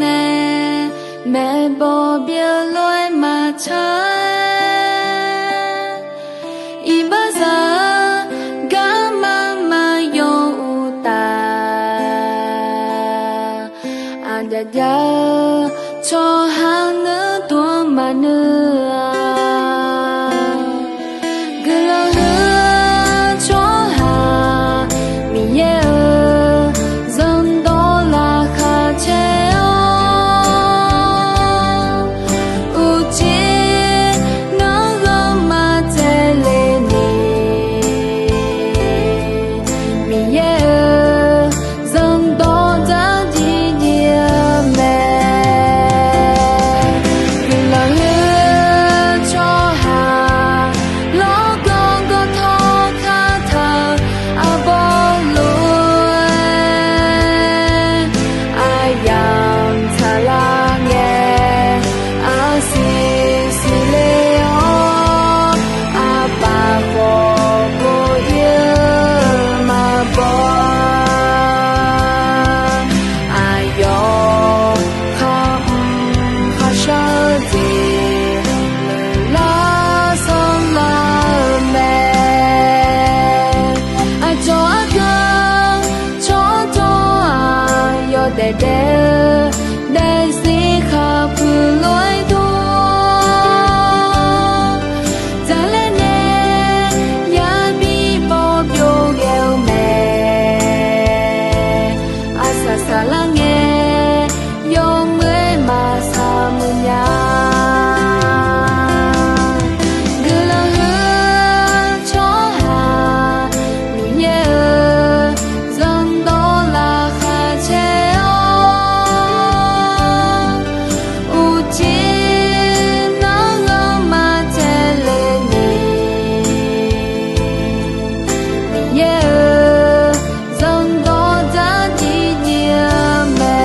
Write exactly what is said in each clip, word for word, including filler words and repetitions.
nae maeqbawq byeuf lof-aer maqtsaq-aer, iqbaxzaq-eu garma maqyaw uqtaf, aqjav jav-eu tsawrhaq nuidov-anr maqnuir-a. Guiqlanq huiq-eu tsawrhaq Miqyaer-euq zanrdawq laqkhaq caer-awr, uqcif nanrghanq maqtsaevle ni, Miqyaer-euq zanrdawq dzardziv dziv-eu mae. Guiqlanq huiq-eu tsawrhaq lawrganq gawqtawv kataq-euq arbawr lof-aer, aqyamq tsaqlar ngae, arsiq siqle-awr, aqpaf khawf kov-ir-eu maqbaw-a. Aqyawf khar mr kharshar-eu jeq lar sanrlar-eu mae. Aqcawq argaq tsawrtawq-aq yawdaef daef-eu daefzir khaqpuiq lof-aer dov, dzaqlaer nae yabi bawr byov ghae-eu mae. Aqsaq saqlar ngae, yawmuiq-aer maqsaq muiq nya. Guiqlanq huiq-eu tsawrhaq Miqyaer-euq zanrdawq laqkhaq caer-awr, uqcif nanrghanq maqtsaevle ni, Miqyaer-euq zanrdawq dzardziv dziv-eu mae.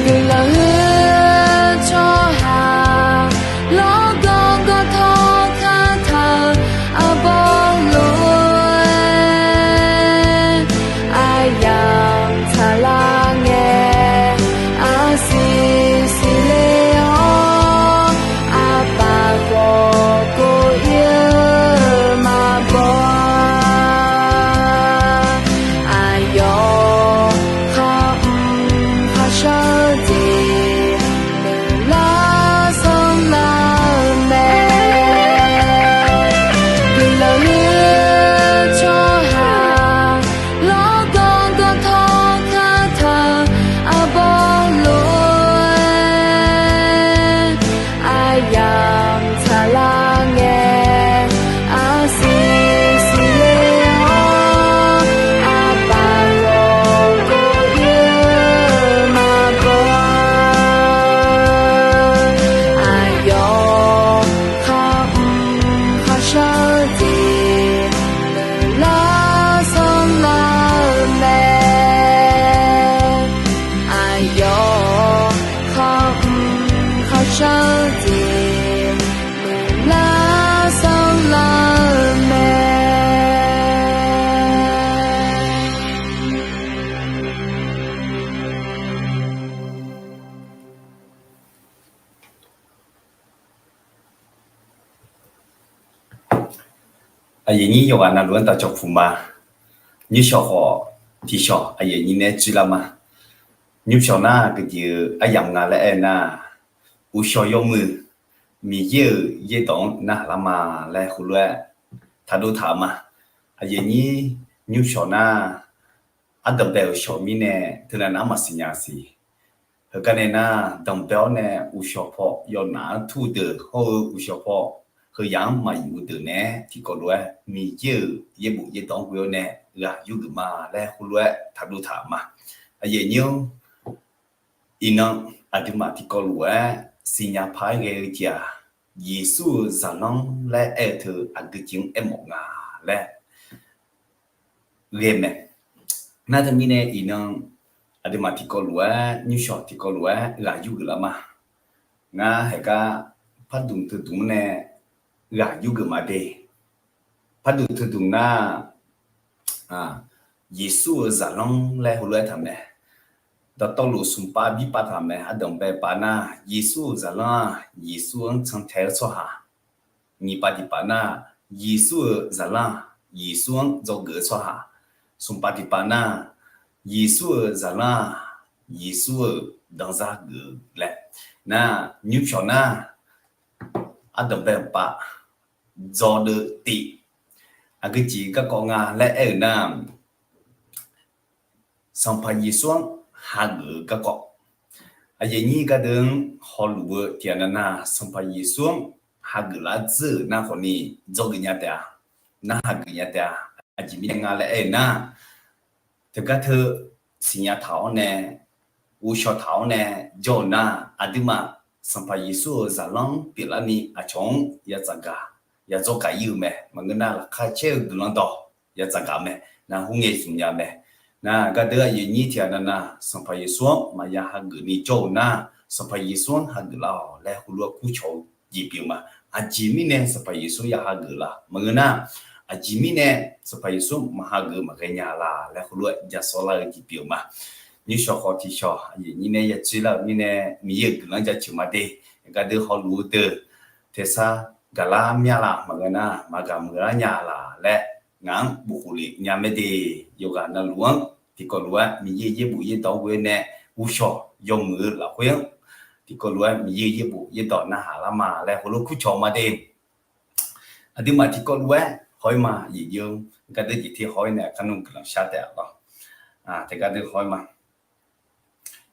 Guiqlanq huiq-eu tsawrhaq lawrganq gawqtawv kataq-euq arbawr lof-aer, aqyamq tsaqlar ngae, arsiq siqle-awr, aqpaf khawf kov-ir-eu maqbaw-a. Aqyawf khar mr kharshar-eu jeq lar sanrlar-eu mae. Guiqlanq huiq-eu tsawrhaq lawrganq gawqtawv kataq-euq arbawr lof-aer, aqyamq tsaqlar ngae, arsiq siqle-awr, aqpaf khawf kov-ir-eu maqbaw-a. Aqyawf khar mr kharshar-eu jeq lar sanrlar-eu mae. Aqyawf khar mr kharshar-eu jeq lar sanrlar-eu mae. Aqyuif nyir yawqghaq navluf-anr taq cawq puq ma. Nymrshawq khawf tiqshawq aqyuif nyir nae-aer tsuir lar ma. Nymrshawq nar-aq, geujeq-eu aryamq nga laer aer nar, uqshawq yawmuiq Miqyaer-euq yaerdawq-anr narhaq lar ma laer heulof-aer taqdov taq-euq ma. Aqyuif nyir nymrshawq nar, ardanqbae-euq shawq mirnae teunav nav-anr maqsiq nya siq. Heugar nae nar, danqbae-awr nae uqshawq paw yawnaf-anr tur-eu deuq hawr-eu uqshawq paw heuyaq-anr maqyuf-eu deuq naeq-aer tiqkawv lof-aer Miqyaer-euq yaerbof yaerdawq-anr ghoe-awr nae ghaq yurgeuf ma laer heulof-aer taqdov taq-euq ma. Aqyuif nyir-or, iqnan aqduimaf tiqkawv lof-aer siqnya paq-aer ghae-eu jeq-aq, Yeqsur-euq zaqlanr laer aer-eu teu aqgeu jeq-anr aermawf nga laer ghae mae. Nar teumirnae iqnan aqduimaf tiqkawv lof-aer nymrshawq tiqkawv lof-aer ghaq yurgeuf lar ma. Ngar haeqgar pardmq teudmq-anr nae ghaq yurgeuf ma de. Pardmq teudmq nar, Yeqsur-euq zaqlanr laer heulof-aer taq mae. Dawqtawvluf smqpav birpav taq mae. Ardanqbae pav nar, Yeqsur-euq zaqlanr-aq, Yeqsur-anr cantae-eu tsawrhaq. Nyiqpav tiqpav nar, Yeqsur-euq zaqlanr-aq, Yeqsur-anr dzawgeuf-eu tsawrhaq. Smqpav tiqpav nar, Yeqsur-euq zaqlanr-aq, Yeqsur-euq danzar geuf-eu laer. Nar, nymrpyawq nar, ardanqbae pav, dzawdeuv tiv, aqgeu jeq garkawv nga laer aer-euq nar, Sanqpaq Yeqsur-anr hageuf-eu garkawv. Aqyuif aqnyir gardeuv-anr hawluf-eu tiqghaq navnav Sanqpaq Yeqsur-anr hageuf lar dzeur-euq nar khawfni dzawgeuf nya taef-a. Nar hageuf nya taef-a. Aqjeq mirnae nga laer aer-euq nar, teugar teu siqnya taq-awr nae, ghovshaw taq-awr nae jawr-euq nar, aqduimaf Sanqpaq Yeqsur-euq zaqlanr pyeuflarni aqcawq-anr ya tsafgaq, ya dzawrgaq ir-eu mae. Maqngeur nar, laqkhaq caer-eu guiqlanq dawq ya tsafgaq mae. Nar khoerngae smq nya mae. Nar gardeuv aqyuif aqnyir tiqghaq navnav Sanqpaq Yeqsur-anr maqya hageuf ni jawr-euq nar, Sanqpaq Yeqsur-anr hageuf lar-awq laer heulof-aer kurcawq-eu jeq pyeuf ma. Aqjeq mirnae Sanqpaq Yeqsur ya hageuf la? Maqngeur nar, aqjeq mirnae Sanqpaq Yeqsur maq hageuf maqghae nya la laer heulof-aer ja sawrlar-eu jeq pyeuf ma. Nymrshawq khawf tiqshawq aqyuif aqnyir nae ya tsoerlar-euq mirnae Miqyaer-euq guiqlanq jaceuq ma de. Gardeuv hawluf-eu deuq tersar gaqlar mya la? Maqngeur nar, maqgaq muiqlar nya la laer ngaq-anr bofkhof lef nya mae de. Yawqghaq navluf-anr tiqkawv lof-aer Miqyaer-euq yaerbof yaerdawq ghoe nae ghovshaw yawmuiq-eu lafkhoer-anr tiqkawv lof-aer Miqyaer-euq yaerbof yaerdawq narhaq lar ma laer heulof kurcawq ma de. Aqduimaf tiqkawv lof-aer haw-ir ma. Aqyuif aqnyir, gardeuv jeq tir haw-ir nae kharnmr guiqlanq shar taef-a lawr. Teugar deuv haw-ir ma.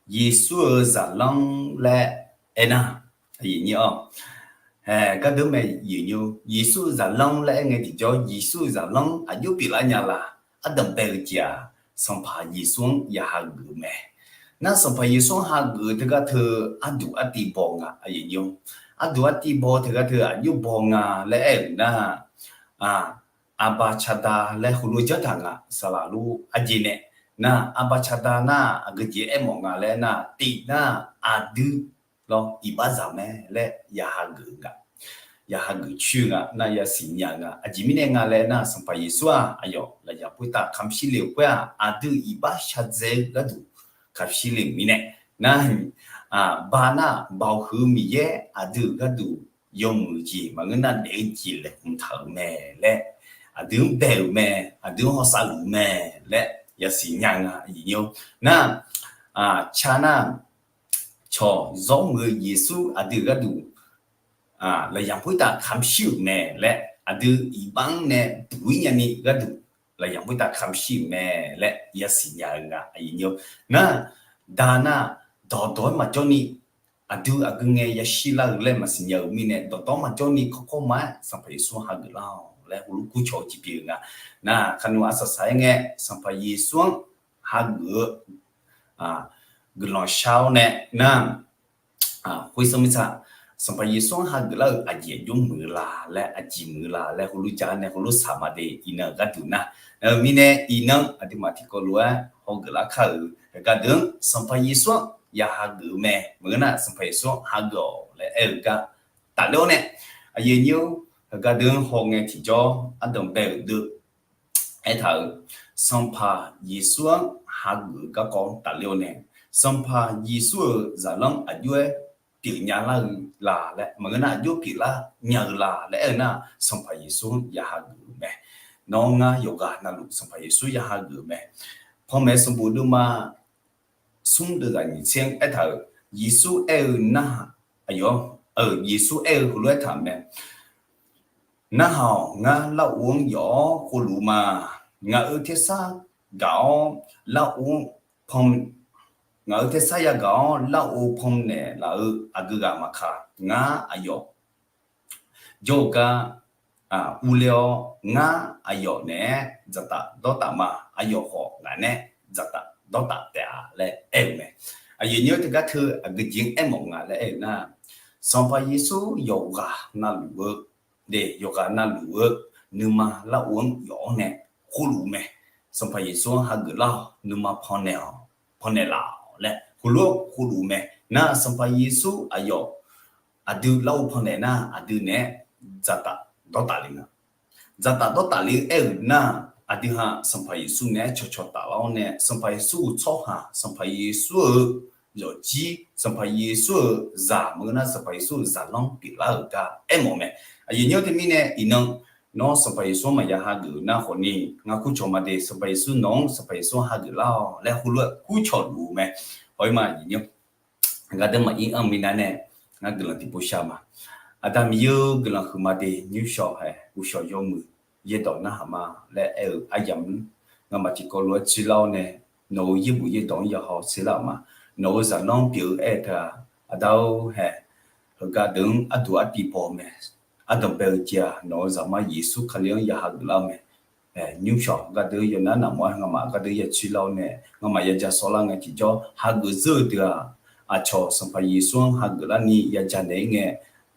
Yeqsur-euq zaqlanr laer aernar, aqyuif aqnyir-awr, gardeuv mae, Yeqsur-euq zaqlanr laer aer ngae tiqjawr, Yeqsur-euq zaqlanr aqjox pyeuflar nya la? Ardanqbae-eu jeq-aq, Sanqpaq Yeqsur-anr ya hageuf-eu mae. Nar Sanqpaq Yeqsur-anr hageuf-eu teugar teu arduq artiv baw nga, aqyuif aqnyir-awr. Arduq artiv baw teugar teu aqjox baw nga laer aer-euq nar, aqba caqda laer heulof janr taq nga, saqlaq lor arjeq nae. Nar aqba caqda nar aqgeu jeq aermawf nga laer nar, tiv nar aqdui lawr iqbaxzaq mae laer ya hageuf nga. Ya hageuf coer nga, nar yasiq nya nga. Aqjeq mirnae nga laer nar, Sanqpaq Yeqsur-aq aqyawf lafyaq poertav kamq shir le-euq khoer-aq, aqdui iqbax shaqdzae-eu gharduq kamq shir le-euq mirnae. Nar, ba nar, Baoq huiq-eu Miqyaer aqdui-euq gharduq yawmuiq jeq maqngeur nar daef-eu jeq laeqhmq taq-euq mae laer, aqdui-anr bae-euq mae, aqdui-anr hawsav luf-eu mae laer yasiq nya nga, aqyuif aqnyir-awr. Nar, ca nar, cawq zawr muiq-eu Yeqsur aqdui-euq gharduq lafyaq poertav kamq shir-euq mae laer, aqdui iqbax-anr nae buq-ir nyani gharduq lafyaq poertav kamq shir-euq mae laer yasiq nya-eu nga, aqyuif aqnyir-awr. Nar, da nar, dawqdawq-aer maqjawr ni, aqdui aqgeu ngae yashir lar-eu laer maqsiq nya-euq mirnae, dawqdawq-aer maqjawr ni kawrkawr ma-aer Sanqpaq Yeqsur-anr hageuf lar-awq laer heulof kurcawq-eu jeq pyeuf-eu nga. Nar, kharnmr arsaq saq-aer ngae, Sanqpaq Yeqsur-anr hageuf-eu guiqlanq shar-awr nae nar, khoer sanr mirtsa, Sanqpaq Yeqsur-anr hageuf lar-euq aqjeq aqjox muiq-eu la laer, aqjeq muiq-eu la laer heulof ja-awr nae heulof saq ma de. Iqnan-euq gharduq nar, mirnae iqnan aqduimaf tiqkawv lof-aer hawgeuf lar kar-euq heugar deuq-anr Sanqpaq Yeqsur-anr ya hageuf-eu mae. Maqngeur nar Sanqpaq Yeqsur-anr hageuf-awq laer aer-eu gar tafler-awr nae, aqyuif aqnyir-or, heugar deuq-anr hawngae tiqjawr ardanq bae-euq deuv aertaq-euq, Sanqpaq Yeqsur-anr hageuf-eu garkawv-anr tafler-awr nae, Sanqpaq Yeqsur-euq zaqlanr aqjox-aer pyeufnya lar-eu la laer, maqngeur nar aqjox pyeuflar nya-eu la laer aer-eu nar, Sanqpaq Yeqsur-anr ya hageuf-eu mae. Nawr ngar yawqghaq navluf Sanqpaq Yeqsur ya hageuf-eu mae. Panmaeq sanqbof deuvma smr deuvzaq nyiq tser-anr aertaq-euq, Yeqsur aer-eu narhaq, aqyawf, Yeqsur aer-eu heulof-aer taq mae. Narhaq-awq, ngar larghov-anr yawf-awr khovluf ma. Ngaq-euq tersar gaq-awr larghov pan, ngaq-euq tersar yagaq-awr larghov pannaeq laf-eu aqgeu ghaq maqkaq, ngar aqyawf jawr-eu gar urler-awr, ngar aqyawf naeq-aer dzaqtaf dawrtaf ma. Aqyawf khawf ngaq nae dzaqtaf dawrtaf taef-a laer aer-eu mae. Aqyuif aqnyir-or, teugar teu aqgeu jeq-anr aermawf nga laer aer-eu nar, Sanqpaq Yeqsur yawqghaq navluf-eu, de, yawqghaq navluf-eu nuima larghov-anr yawf-awr nae khoerluf mae. Sanqpaq Yeqsur-anr hageuf lar-awq, nuima pannaeq-awq, pannaeq laf-awq laer heulof-aer khoerluf mae. Nar Sanqpaq Yeqsur aqyawf aqdui larghov pannaeq nar, aqdui naeq-aer dzaqtaf dawrtaf le nga. Dzaqtaf dawrtaf le-eu aer-euq nar, aqdui ha Sanqpaq Yeqsur naeq-aer cawqcawq taflar-awr nae, Sanqpaq Yeqsur-euq tsawrhaq, Sanqpaq Yeqsur-euq yawfjir, Sanqpaq Yeqsur-euq zaq maqngeur nar, Sanqpaq Yeqsur-euq zaqlanr pyeuflar-euq gar aermawf mae. Aqyawf nymr teumirnae iqnan, nawr Sanqpaq Yeqsur-anr maqya hageuf nar khawfni, ngar kurcawq ma de, Sanqpaq Yeqsur nawq-anr Sanqpaq Yeqsur-anr hageuf lar-awq laer heulof-aer kurcawq luf-eu mae. Hawr-ir ma, aqyawf nymr gardeur maqir anr-eu minav nae, ngar guiqlanq tiqpov shar ma. Aqda Miqyaer-eu guiqlanq huiqma de, nymrshawq hae uqshawq yawmuiq yaerdawq narhaq ma laer aer-eu aryamq-anr, ngamaf tiqkawv lof-aer tsuir lar-awr nae, nawq-euq yaerbof yaerdawq-anr yahaw tsuir lar-euq ma. Nawq-euq zaqlanr pyeuf-eu aer-eu teu-aq, Aqda-or hae, heugar deuq-anr arduq artiv baw-eu mae. Ardanq bae-eu jeq-aq, nawq-euq Zaqmar Yeqsur Kali-anr ya hageuf lar-eu mae. Nymrshawq gardeur yawnar naqmawr-aer ngamaf gardeur ya tsuir lar-awr nae, ngamaf ya ja sawr lar ngae tiqjawr hageuf zeur-eu deuq-aq, aqcawq Sanqpaq Yeqsur-anr hageuf larni ya janaeq-ir ngae,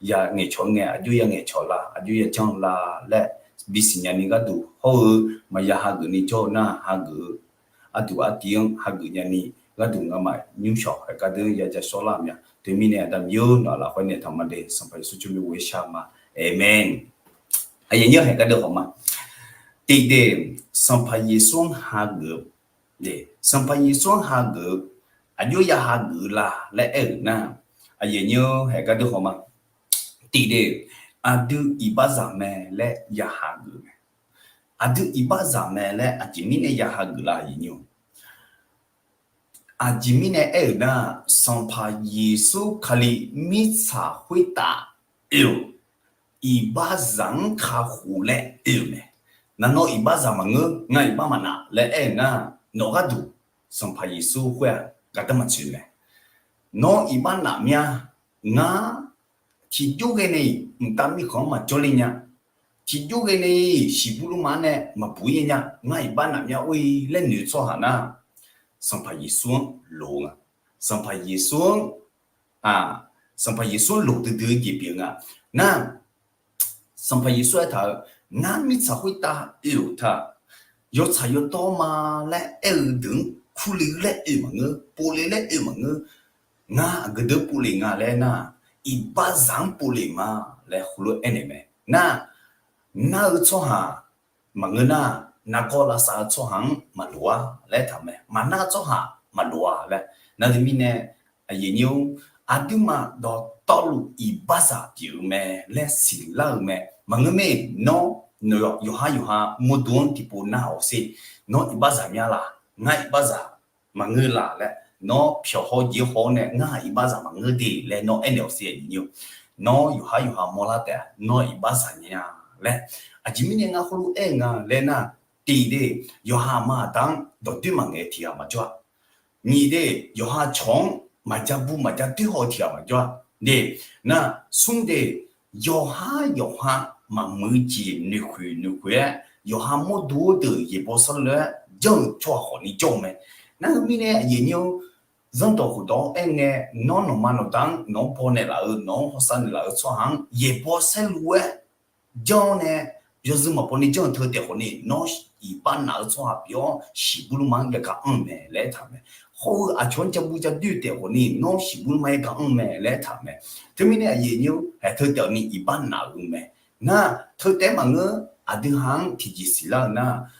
ya ngaeqcawq-ir ngae, aqjox ya ngaeqcawq la, aqjox ya janr la laer bisiq nyani gharduq hawr-eu, maqya hageuf ni jawr-eu nar hageuf-eu arduq artiv-anr hageuf nyani gharduq ngamaf nymrshawq hae gardeur ya ja sawr lar-euq mae. Teumirnae Aqda Miqyaer-or, nawq-aq lafkhoer naeq taq ma de, Sanqpaq Yeqsur tsawrmyanr ghoer shar ma. Aqmeq. Aqyawf nymr hae gardeur haw ma. Tiqdeq, Sanqpaq Yeqsur-anr hageuf-eu, Sanqpaq Yeqsur-anr hageuf-eu aqjox ya hageuf la laer aer-euq nar, aqyawf nymr hae gardeur haw ma. Tiqdeq, aqdui iqbaxzaq mae laer ya hageuf mae. Aqdui iqbaxzaq mae laer aqjeq mirnae ya hageuf la, aqyawf nymr Aqjeq mirnae aer-euq nar, Sanqpaq Yeqsur Kali mirtsaq khoertav oe-euq iqbaxzaq-anr kakhof laer oe-euq mae. Nar nawr iqbaxzaq maqngeur, ngar iqbax maqnaf laer aer-euq nar, nawq gharduq Sanqpaq Yeqsur khoer-aq gardanr maqtsoeq mae. Nawr iqbax naf mya, ngar tiqjawr ghae nae-iq mqtav mirkhanq-anr maqjawr le nya. Tiqjawr ghae nae-iq shiqbuq lmrma-anr nae maqbuq-ir nya, ngar iqbax naf mya or-ir laer noeq-eu tsawrhaq nar, Sanqpaq Yeqsur-anr loq nga. Sanqpaq Yeqsur-anr, Sanqpaq Yeqsur-anr loq duidui-eu jeq pyeuf nga. Nar, Sanqpaq Yeqsur aertaq-eu, ngar mirtsaq khoertav oe-euq taq, yawtsaq yawdawr ma laer aer-eu deuq-anr kurle laer oe maqngeur, povle laer oe maqngeur. Ngar aqgeu deuq povle nga laer nar, iqbaxzaq-anr povle ma laer heulof-aer aernaeq mae. Nar, nar-eu tsawrhaq maqngeur nar, nargawr lavsav-eu tsawrhaq-anr maqloq-a laer aertaq mae. Maqnar-eu tsawrhaq maqloq-a laer. Nar teumirnae, aqyawf nymr, aqduimaf dawqtawvluf iqbaxzaq pyeuf-eu mae laer siqlar-eu mae. Maqngeur mae, nawr, yawqhar yawqha mawrdo-anr tiqpov nar-awq sher. Nawr iqbaxzaq mya laq, ngar iqbaxzaq maqngeur laq laer, nawr pyawq haw jeq haw-awr nae ngar iqbaxzaq maqngeur de laer nawr aernaeq-awq sher, aqyawf nymr. Nawr yawqhar yawqha mawrlar taef-a, nawr iqbaxzaq nya laer. Aqjeq mirnae ngar heulof-aer nga laer nar, tiq de, yawqha aqma aqda-anr dawqdoer maqngaeq-eu tiq ghaq maqjawr-a. Nyiq de, yawqha cawq-anr maqja bu maqja doer haw-eu tiq ghaq maqjawr-a. De, nar, smr de, yawqhar yawqha maqmuiq-eu jeq noeqkhoeq noeqkhoeq-aer, yawqha mawrdo-eu deuq yaeqbawq sarluf-aer janr-eu tsawrhaq khawfni jawr-eu mae. Nar heu mirnae aqyawf nymr, zanrdawq khofdawq-anr aer ngae, nawr nawqma nawqda-anr nawq-anr baw naeqlaf-eu, nawq-anr hawsav naeqlaf-eu tsawrhaq-anr yaeqbawq saerlu-aer janr-awr nae, yawzeu maqbaw ni janr-eu teu taef khawfni, nawr iqbax naf-eu tsawrhaq pyeuf-awr shiqbuq lmrma-anr yagaq anr-eu mae laer aertaq-euq mae. Hawr-eu aqcawq-anr ja bu ja doer-eu taef khawfni, nawr shiqbuq lmrma yagaq anr-eu mae laer aertaq-euq mae. Teumirnae aqyawf nymr, haeq teu taef-awq ni iqbax naf-euq mae. Nar, teu taef-aer maqngeur, aqdui ha-anr tiqjeq siqlar-eu nar,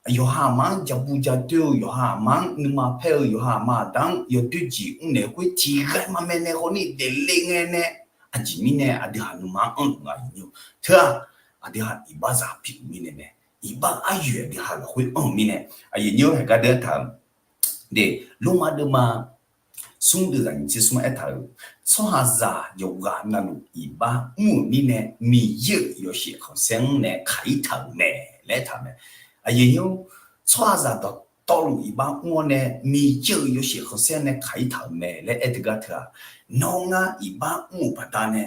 yawqha aqma-anr ja bu ja doer-eu, yawqha aqma-anr nuima paer-eu, yawqha aqma aqda-anr yawdoer jeq mrnaeq khoer tiq ghaq maqmaeq nae khawfni daefle ngae nae, aqjeq mirnae aqdui ha nuima-anr anr-euq nga, aqyawf nymr. Teu-aq, aqdui ha iqbaxzaq pyeuf-eu mirnae mae. Iqbax aryoeq aqdui ha lafkhoer anr-eu mirnae, aqyawf nymr haeq gar deuv aertaq-euq de, Lormav deuvma smr deuv zaq nyiq tser smr aertaq-euq, tsawrhaqzaq yawqghaq navluf iqbax mr-euq mirnae, Miqyaer-euq yawshaef khanqsaer-anr nae kaq-ir taq-euq mae laer aertaq-euq mae. Aqyawf nymr, tsawrhaqzaq dawqtawvluf iqbax mr-awr nae Miqyaer-euq yawshaef khanqsaer nae kaq-ir taq-euq mae laer aer teugar teu-aq, nawr ngar iqbax mr-euq baqdanae,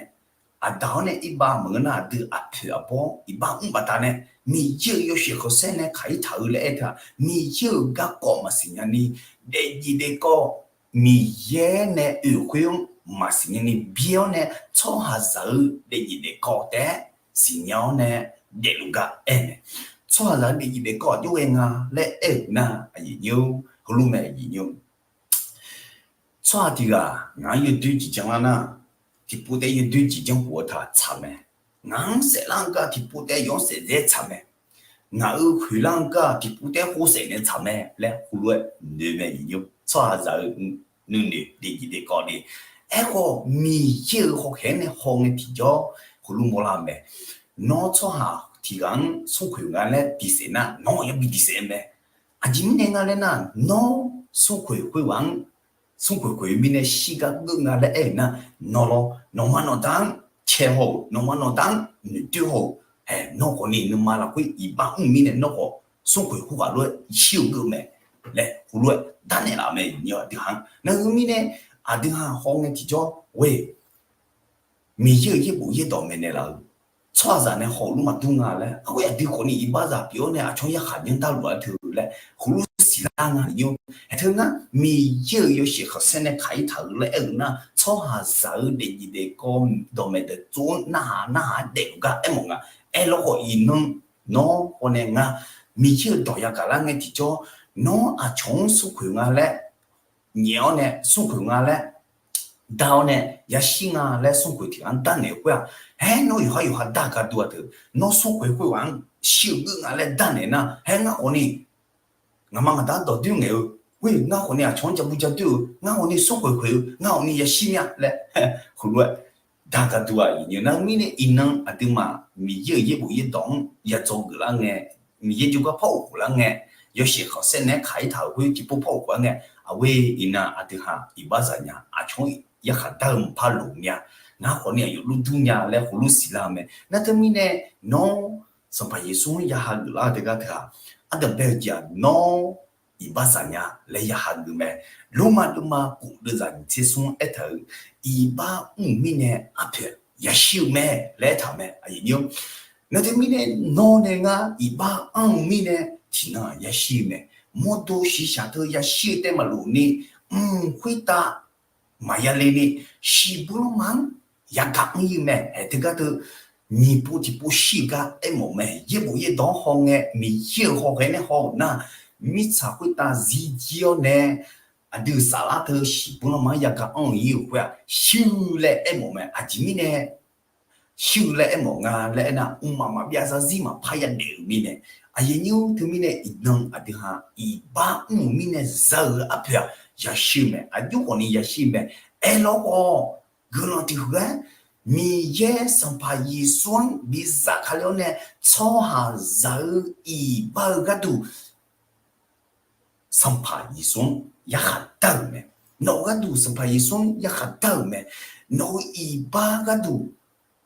aqda-awr nae irbav maqngeur nar aqdui aqpoeq aqbawr iqbax mr baqdanae, Miqyaer-euq yawshaef khanqsaer nae kaq-ir taq-eu laer aer teu-aq, Miqyaer-euq garkawv maqsiq nya ni, daefjeq daefkawv Miqyaer nae oeq khoer-anr maqsiq nya ni byaer-awr nae, tsawrhaqzaq-eu daefzif daefkawv taef-aer siqnya-awr nae daefluf gar aer mae. Tsawrhaqzaq-eu daefzif daefkawv aqjox ghae nga laer aer-euq nar, aqyuif nymr heulof mae, aqyuif nymr. Tsawrhaq tiq ghaq ngaq-anr yawdoer jeq janlar nar, tiqpov taef-aer yawdoer jeq janr khof-eu taq tsaq mae. Ngaq-anr saeflar-eu gar tiqpov taef-aer yawf-anr saef dzae tsaq mae. Ngaq-euq khoeqlar-eu gar tiqpov taef-aer khof saef nae tsaq mae laer heulof-aer noeq mae, aqyuif nymr. Tsawrhaqzaq-eu nuinoeq daefzif daefkawv ni. Aerkhawf Miqyaer-euq hawkhaeq-anr nae haw ngae tiqjawr heulof mawrlar-eu mae. Nawr tsawrhaq tiq ghaq-anr smrkhoeq nga laer diqsaef nar, nawr yabi diqsaef-eu mae. Aqjeq mirnae nga laer nar, nawr smrkhoeq khoerghaq-anr smrkhoeq khoeq-eu mirnae shir gar geur nga laer aer-euq nar, nawr lawr, nawqma nawqda-anr cae haw-euq, nawqma nawqda-anr noeqdoer haw-euq, ae, nawr khawfni nuima lafkhoer iqbax mr-eu mirnae nawr khawf smrkhoeq khoerghaq lof-aer shir-eu geur mae laer heulof-aer darnaeq laf mae, aqyuif nymr. Aqdui haq-anr nar heu mirnae aqdui haq haw ngae tiqjawr ghoe Miqyaer-euq yaerbof yaerdawq maeqnaeq laf-euq tsawrhaqzaq nae haw-euq lor maqdur nga laer, arghoer aqdui khawfni iqbaxzaq pyeuf-awr nae aqcawq-anr yarkhaq janr darluf-a teu laer heulof siqlar nga, aqyuif nymr. Aerteu nar, Miqyaer-euq yawshaef khanqsaer nae kaq-ir taq-euq laer aer-euq nar, tsawrhaqzaq-eu daefzif daefkawv dawqmaeq dawqtsov-anr narhaq narhaq-aer daefluf gar aermawf nga. Aerlawkhawf iqnan nawr hawnae ngar Miqyaer-euq dawq yagaq lar ngae tiqjawr, nawr aqcawq-anr smrkhoeq nga laer nyaef-awr nae smrkhoeq nga laer dar-awr nae yashir nga laer smrkhoeq tiq ghaq-anr darnaeq-eu khoer-aq, aer, nawr yawqhar yawqha dar-eu gharduq-a teu, nawr smrkhoeq khoerghaq-anr shir-eu geur nga laer darnaeq nar, aer, ngar khawfni ngaqma ngaqda-anr dawqdoer ngaeq-eu, khoer ngar khawfni aqcawq-anr jabu jadoer-eu, ngar khawfni smrkhoeq khoeq-eu, ngar khawfni yashir mir-a laer heulof-aer dar gharduq-a, aqyuif nymr. Nar heu mirnae iqnan aqduimaf Miqyaer-euq yaerbof yaerdawq-anr yadzaw geuflar ngae, Miqyaer jawrgar par ghof khof lar ngae, yawshaef khanqsaer naeq-aer kaq-ir taq-euq khoer tiqpov par ghof khof lar ngae, aqghoe iqnan aqdui haq iqbaxzaq nya aqcawq-anr yarkhaq dar-eu maqpar loq nya. Ngar khawfni aqyawf lor dur nya laer heulof siqlar-eu mae. Nar teumirnae nawr Sanqpaq Yeqsur-anr ya hageuf lar-eu teugar teu-aq, ardanqbae-eu jeq-aq nawr iqbaxzaq nya laer ya hageuf mae. Lormav deuvma kof deuvzaq nyiq tser smr-anr aertaq-euq, iqbax mr-euq mirnae arpoeq yashir-eu mae laer aertaq-euq mae, aqyuif nymr. Nar teumirnae nawr nae ngar iqbax anr-eu mirnae tiqnan yashir-eu mae. Mawrdo shiqshaq teu yashir-eu taef maqlof ni, mq khoertav maqya le ni, shiqbuir lanma-anr yagaq anr-ir-eu mae. Aer, teugar teu nyiq pov tiqpov shir-eu gar aermawf mae. Yaerbof yaerdawq-anr haw ngae, Miqyaer-euq hawkhaeq nae haw-euq nar, mirtsaq khoertav zir jir-awr nae aqdui-euq saflar teu shiqbuir lanma-anr yagaq anr-eu ir-euq khoer-aq, shir-eu laer aermawf mae. Aqjeq mirnae shir-eu laer aermawf nga laer aernar, mqmaq maqbyav zarzir maqpar yadaef-eu mirnae, aqyuif nymr, teumirnae iqnan aqdui haq iqbax mr-euq mirnae za-euq arpoeq-aq yashir-eu mae. Aqjox khawfni yashir-eu mae. Aerlawkhawf guiqlanq tiq huiq-aer Miqyaer Sanqpaq Yeqsur-anr bi zafkale-awr nae tsawrhaqzaq-eu iqbax-eu gharduq Sanqpaq Yeqsur-anr yarkhaq dar-euq mae. Nawq-eu gharduq Sanqpaq Yeqsur-anr yarkhaq dar-euq mae. Nawq-eu iqbax gharduq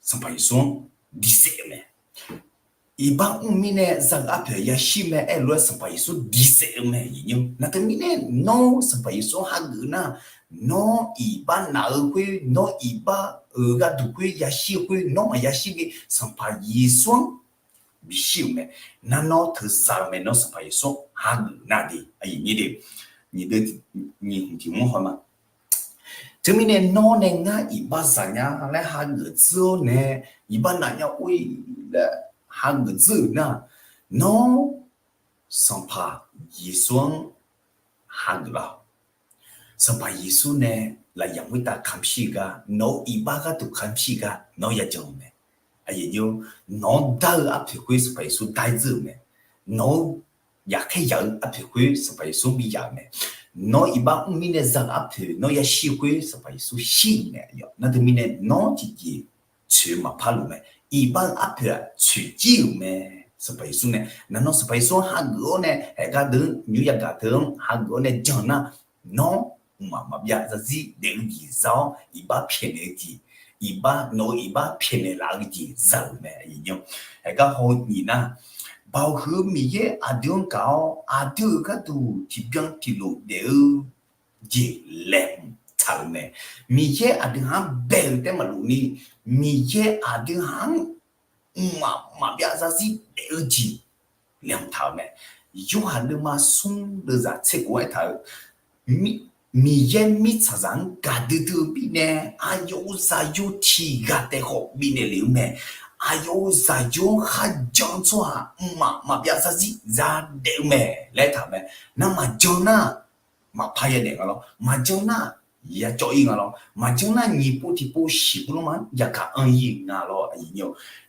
Sanqpaq Yeqsur-anr diqsaef-eu mae. Iqbax mr-eu mirnae za-euq arpoeq yashir mae. Aerlof-aer Sanqpaq Yeqsur diqsaef-eu mae, aqyuif nymr. Nar teumirnae nawr Sanqpaq Yeqsur-anr hageuf nar, nawr iqbax naq-eu khoer, nawr iqbax-euq gharduq khoer yashir-eu khoer nawr maqya shir ni Sanqpaq Yeqsur-anr bishir-euq mae. Nar nawr teuza-eu mae, nawr Sanqpaq Yeqsur-anr hageuf nar de, aqyuif nyiq de, nyiq de, nyiq hmq tiq mr haw ma. Teumirnae nawr nae ngar iqbax zaq nya laer hageuf dzeur-awr nae, iqbax naq nya khoer laer hageuf dzeur-euq nar, nawr Sanqpaq Yeqsur-anr hageuf lar-awq. Sanqpaq Yeqsur nae lafyaq khoertav kamq shir-eu gar, nawq-eu iqbax gharduq kamq shir-eu gar nawr yajan-eu mae. Nawq-anr dar-eu arpoeq khoer Sanqpaq Yeqsur dar-ir dzeur-euq mae. Nawq-eu yaqkhaer yaq-eu arpoeq khoer Sanqpaq Yeqsur bi yaq-euq mae. Nawr iqbax mr mirnae za-eu arpoeq nawr yashir-eu khoer Sanqpaq Yeqsur shir-euq mae. Nar teumirnae nawr tiqjeq tsoeq maqpar luf mae. Iqbax-eu arpoeq-aq tsoeqjir-euq mae. Sanqpaq Yeqsur nae, nar nawr Sanqpaq Yeqsur-anr hageuf-awr nae, haeq gar deuq-anr nymr yagaq teu-anr hageuf-awr nae jan nar, nawr mqmaq maqbyav zarzir daef-eu jeq za-awr, iqbax pyaeqnaeq-eu jeq, iqbax nawq-eu iqbax pyaeqnaeq laf-eu jeq za-euq mae. Haeq gar haw nyiq nar, Baoq huiq-eu Miqyaer aqdui-anr gaq-awr, aqdui-euq gharduq tiqbyan tiqlof daef-eu jeq laeqhmq taq-euq mae. Miqyaer aqdui haq-anr bae-euq taef maqlof ni, Miqyaer aqdui haq-anr mqmaq maqbyav zarzir daef-eu jeq laeqhmq taq-euq mae. Yorhaq deuvma smr deuvzaq tser khof-aer taq-euq, mir Miqyaer mirtsaqzaq-anr gaqdui dui-eu mirnae, aqyawf-euq zaqyo tiq ghaq taef khawf bifnaeq lef-eu mae. Aqyawf-euq zaqyo-anr kharjan-eu tsawrhaq mqmaq maqbyav zarzir zadaef-eu mae laer aertaq-euq mae. Nar maqjan nar, maqpar yadaef nga lawr. Maqjan nar, yacawv ir nga lawr. Maqjan nar, nyiq pov tiqpov shiq pov lanma-anr yagaq anr ir nga lawr.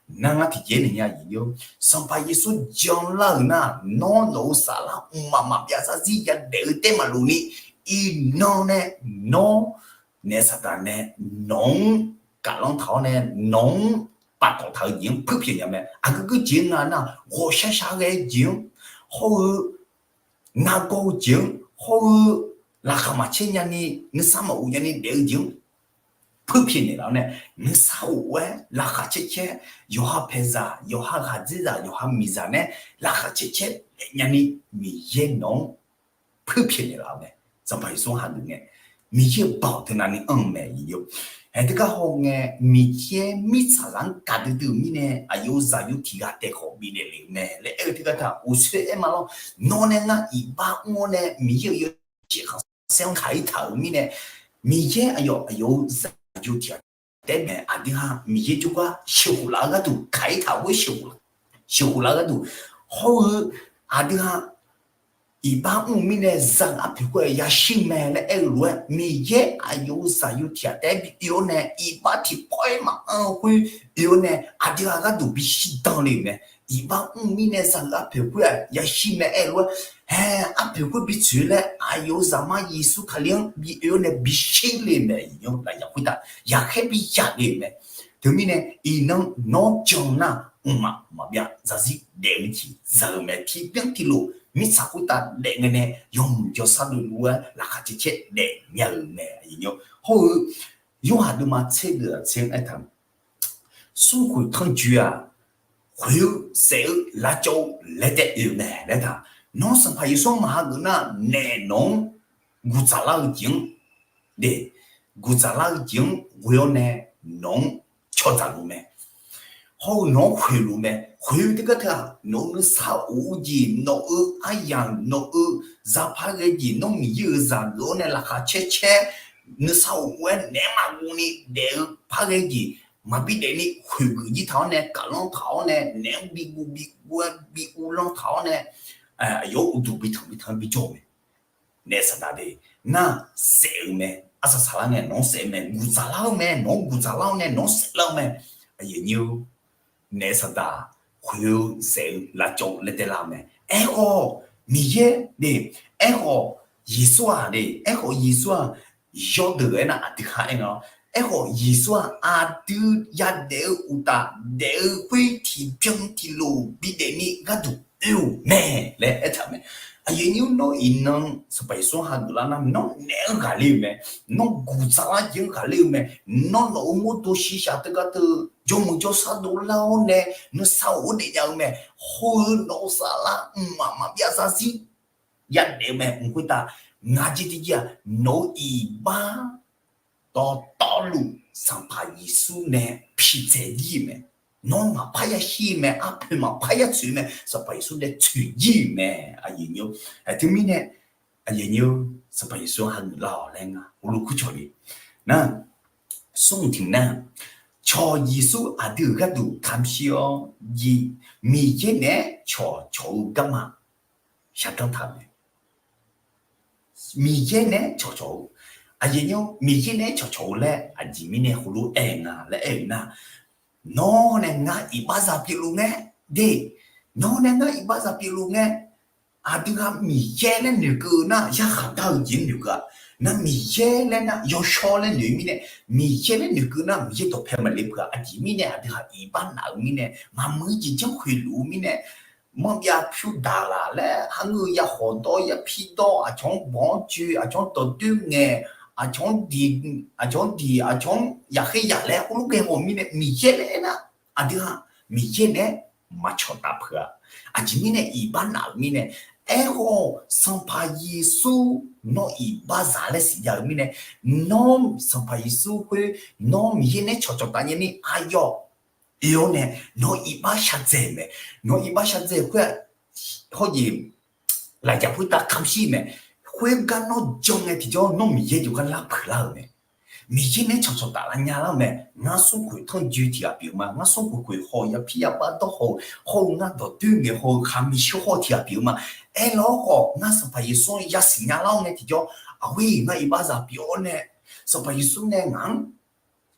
Nar ngar tiqjeq nae nya, Sanqpaq Yeqsur janlar-euq nar, nawr nawq-euq saflar mqmaq maqbyav zarzir yadaef-eu taef maqlof ni, iqnan nae nawr naef saqdaq nae nawq-anr gaflanr taq-awr nae nawq-anr paftawf taq-eu jeq-anr puirpyaeq nya mae. Aqgeu geu jeq nga nar, ghawqshaq shaq ghae-eu jeq-anr hawr-eu, nargawr-eu jeq-anr hawr-eu, laqkhaq maqcaer nyani, nuisar maqghof nyani daef-eu jeq-anr puirpyaeq naeqlaf-awr nae, nuisar ghof-aer laqkhaq caer caer, yawqha paeqzaq, yawqha ghaqdzerzaq, yawqha miqzaq nae laqkhaq caer caer daef nyani, Miqyaer nawq-anr puirpyaeq naeqlaf-eu mae. Sanqpaq Yeqsur hageuf ngae, Miqyaer-euq baoq teunav ni anr-eu mae. Aer teugar hawngae, Miqyaer mirtsaqzaq-anr gaqdui dui-euq mirnae, aqyawf-euq zaqyo tiq ghaq taef khawf bifnaeq lef-eu mae laer aer-eu teugar taq uqtsoer aer ma lawr. Nawr nae ngar iqbax mr-awr nae Miqyaer-euq yawshaef khanqsaer-anr kaq-ir taq-euq mirnae, Miqyaer aqyawf, aqyawf-euq zaqyo tiq ghaq taef-aer mae. Aqdui ha Miqyaer jawrgar sheuqkhof laf-eu gharduq, kaq-ir taq-euq ghoer sheuqkhof laf-eu gharduq, hawr-eu aqdui ha iqbax mr-eu mirnae zaqguq arpoeq khoer-aq yashir-eu mae laer aer-eu lof-aer, Miqyaer aqyawf-euq zaqyo tiq ghaq taef-aer bi oe-awr nae, iqbax tiqpawf-aer maqanr-eu khoer oe-awr nae, aqdui ha gharduq bishir dan le-euq mae. Iqbax mr-eu mirnae zaqguq arpoeq khoer-aq yashir mae aer-eu lof-aer, hae, arpoeq khoer bitsoeq laer aqyawf-euq Zaqmar Yeqsur Kali-anr bi oe-awr nae bishir le-euq mae. Iqnan lafyaq khoertav yaqkhaer bi yaq le-euq mae. Teumirnae iqnan nawr jan nar, mqmaq maqbyav zarzir daef-eu jeq za-eu mae. Tiqbyan tiqlof mirtsaq khoertav daef ngae nae yawmuiq jawrshar dovluf-aer laqkhaq caer caer daef nya-euq mae. Hawr-eu Yorhaq deuvma tser deuq-aq tser-anr aertaq, smrkhoeq tanrjoe-aq, khoeq-eu saef-eu lavcawv-eu laer taef oe-eu mae laer taq. Nawr Sanqpaq Yeqsur-anr maqhageuf nar, naef nawq-anr guqdzaq lar-eu jeq-anr, de, guqdzaq lar-eu jeq-anr ghoe-awr nae nawq-anr cawdzaq luf mae. Hawr-eu nawq-anr khoeq luf mae. Khoeq-eu teugar teu-aq, nawq-euq nuisar of-eu jeq, nawq-euq aryamq, nawq-euq zaqpar ghae jeq, nawr Miqyaer-euq zaq geuf-awr nae laqkhaq caer caer, nuisar of-aer naeq-aer maqguv ni daef-eu par ghae jeq maqbi daef ni khoeq geuf jir taq-awr nae, kaflanr taq-awr nae, naeq-anr bi guv bi guv-aer bi uvlanr taq-awr nae, aqyawf-anr uqduq bi tanq bi tanq-aer bi jawr-eu mae. Naef saqdaq de, nar saef-eu mae, arsaq saqlar ngae nawq-anr saef-eu mae, guqdzaq lar-eu mae, nawq-anr guqdzaq lar-awr nae nawq-anr saeflar-eu mae. Aqyuif aqnyir-or, naef saqdaq khoeq-eu saef-eu lavcawv-eu laer taelar-eu mae. Aerkhawf Miqyaer de, aerkhawf Yeqsur-aq de, aerkhawf Yeqsur-aq yawdeuq aernar aqdui khar aer nga-awr, aerkhawf Yeqsur-aq aqdui yadaef-eu uqtaf daef-eu khoer tiqbyan tiqlof bidaef ni gharduq oe-euq mae laer aertaq mae. Aqyuif aqnyir-or, nawr iqnan Sanqpaq Yeqsur hageuf lar nar, nawr naeq-anr ghaqler-eu mae, nawr guqdzaq lar jeq-anr ghaqler-eu mae, nawr nawq-euq mawrdo shiqshaq teugar teu jawrmuiq jawrshar dovlar-awr nae nuisar of-aer daefnya-eu mae. Hawr-eu nawq-euq saflar mqmaq maqbyav zarzir yadaef-eu mae. Mq khoertav ngaq jir tirjir-aq, nawq-euq iqbax dawqtawvluf Sanqpaq Yeqsur nae piqdzae jir-eu mae. Nawr maqpar yashir-eu mae, arpoeq maqpar yatsoeq-eu mae, Sanqpaq Yeqsur nae tsoeq jir-eu mae. Aqyuif aqnyir-or, aqteumirnae, aqyuif aqnyir-or, Sanqpaq Yeqsur hageuf lar-awq laer nga heulof kurcawq le. Nar, smr tiq nar, cawq Yeqsur aqdui-euq gharduq kamq shir-awr, Miqyaer naeq-aer cawqcawq-eu garma shardanr taq-euq mae. Miqyaer naeq-aer cawqcawq-eu, aqyuif aqnyir-or, Miqyaer naeq-aer cawqcawq-eu laer aqjeq mirnae heulof aer nga laer aer-eu nar, nawr nae ngar iqbaxzaq pyeufluf ngae, de, nawr nae ngar iqbaxzaq pyeufluf ngae, aqdui ghaq Miqyaer laer noeqkeuv-eu nar, yarkhaq dar-eu jeq-anr noeqkeuv-a. Nar Miqyaer laer nar, yawshawr laer noeq-eu mirnae, Miqyaer laer noeqkeuv nar, Miqyaer dawqpae maqle peuq-a. Aqjeq mirnae aqdui ghaq iqbax naf-eu mirnae, maqmuiq-eu jeq janr khoeqluf-eu mirnae, manrbyav pyur daqlaq laer, kharngeur-eu yakhawf dawr, yapir dawr, aqcawq-anr bawq-anr joe, aqcawq-anr dawqdoer ngaeq, aqcawq-anr diq, aqcawq-anr diq, aqcawq-anr yaqkhaer yaq laer khoerlof ghae ghawq mirnae, Miqyaer laer aernar, aqdui ghaq Miqyaer naeq-aer maqcawq taf peuq-a. Aqjeq mirnae iqbax naf-euq mirnae, aerkhawf Sanqpaq Yeqsur nawr iqbaxzaq laer siqnya-euq mirnae, nawr Sanqpaq Yeqsur khoer nawr Miqyaer naeq-aer cawqcawq taf nyani aqyawf oe-awr nae nawq iqbax shaqdzaeq-eu mae. Nawq iqbax shaqdzaeq-eu khoer-aq, hawjeq lafjaq khoertav kamq shir-eu mae. Khoergar nawr jan ngae tiqjawr nawr Miqyaer jawrgar larpeuq lar-euq mae. Miqyaer nae canqcawq taflar nya lar-eu mae. Ngar smrkhoeq tanrjoe tiq ghaq pyeuf ma. Ngar smrkhoeq khoeq haw-eu, yapi yabav dawr haw-eu, hawr-eu ngar dawqdoer ngaeq haw-eu khaqmiq shir haw-eu tiq ghaq pyeuf ma. Aerlar-awr khawf ngar Sanqpaq Yeqsur-anr yasiq nya lar-awr ngae tiqjawr, aqghoer ngar iqbaxzaq pyeuf-awr nae, Sanqpaq Yeqsur nae ngaq-anr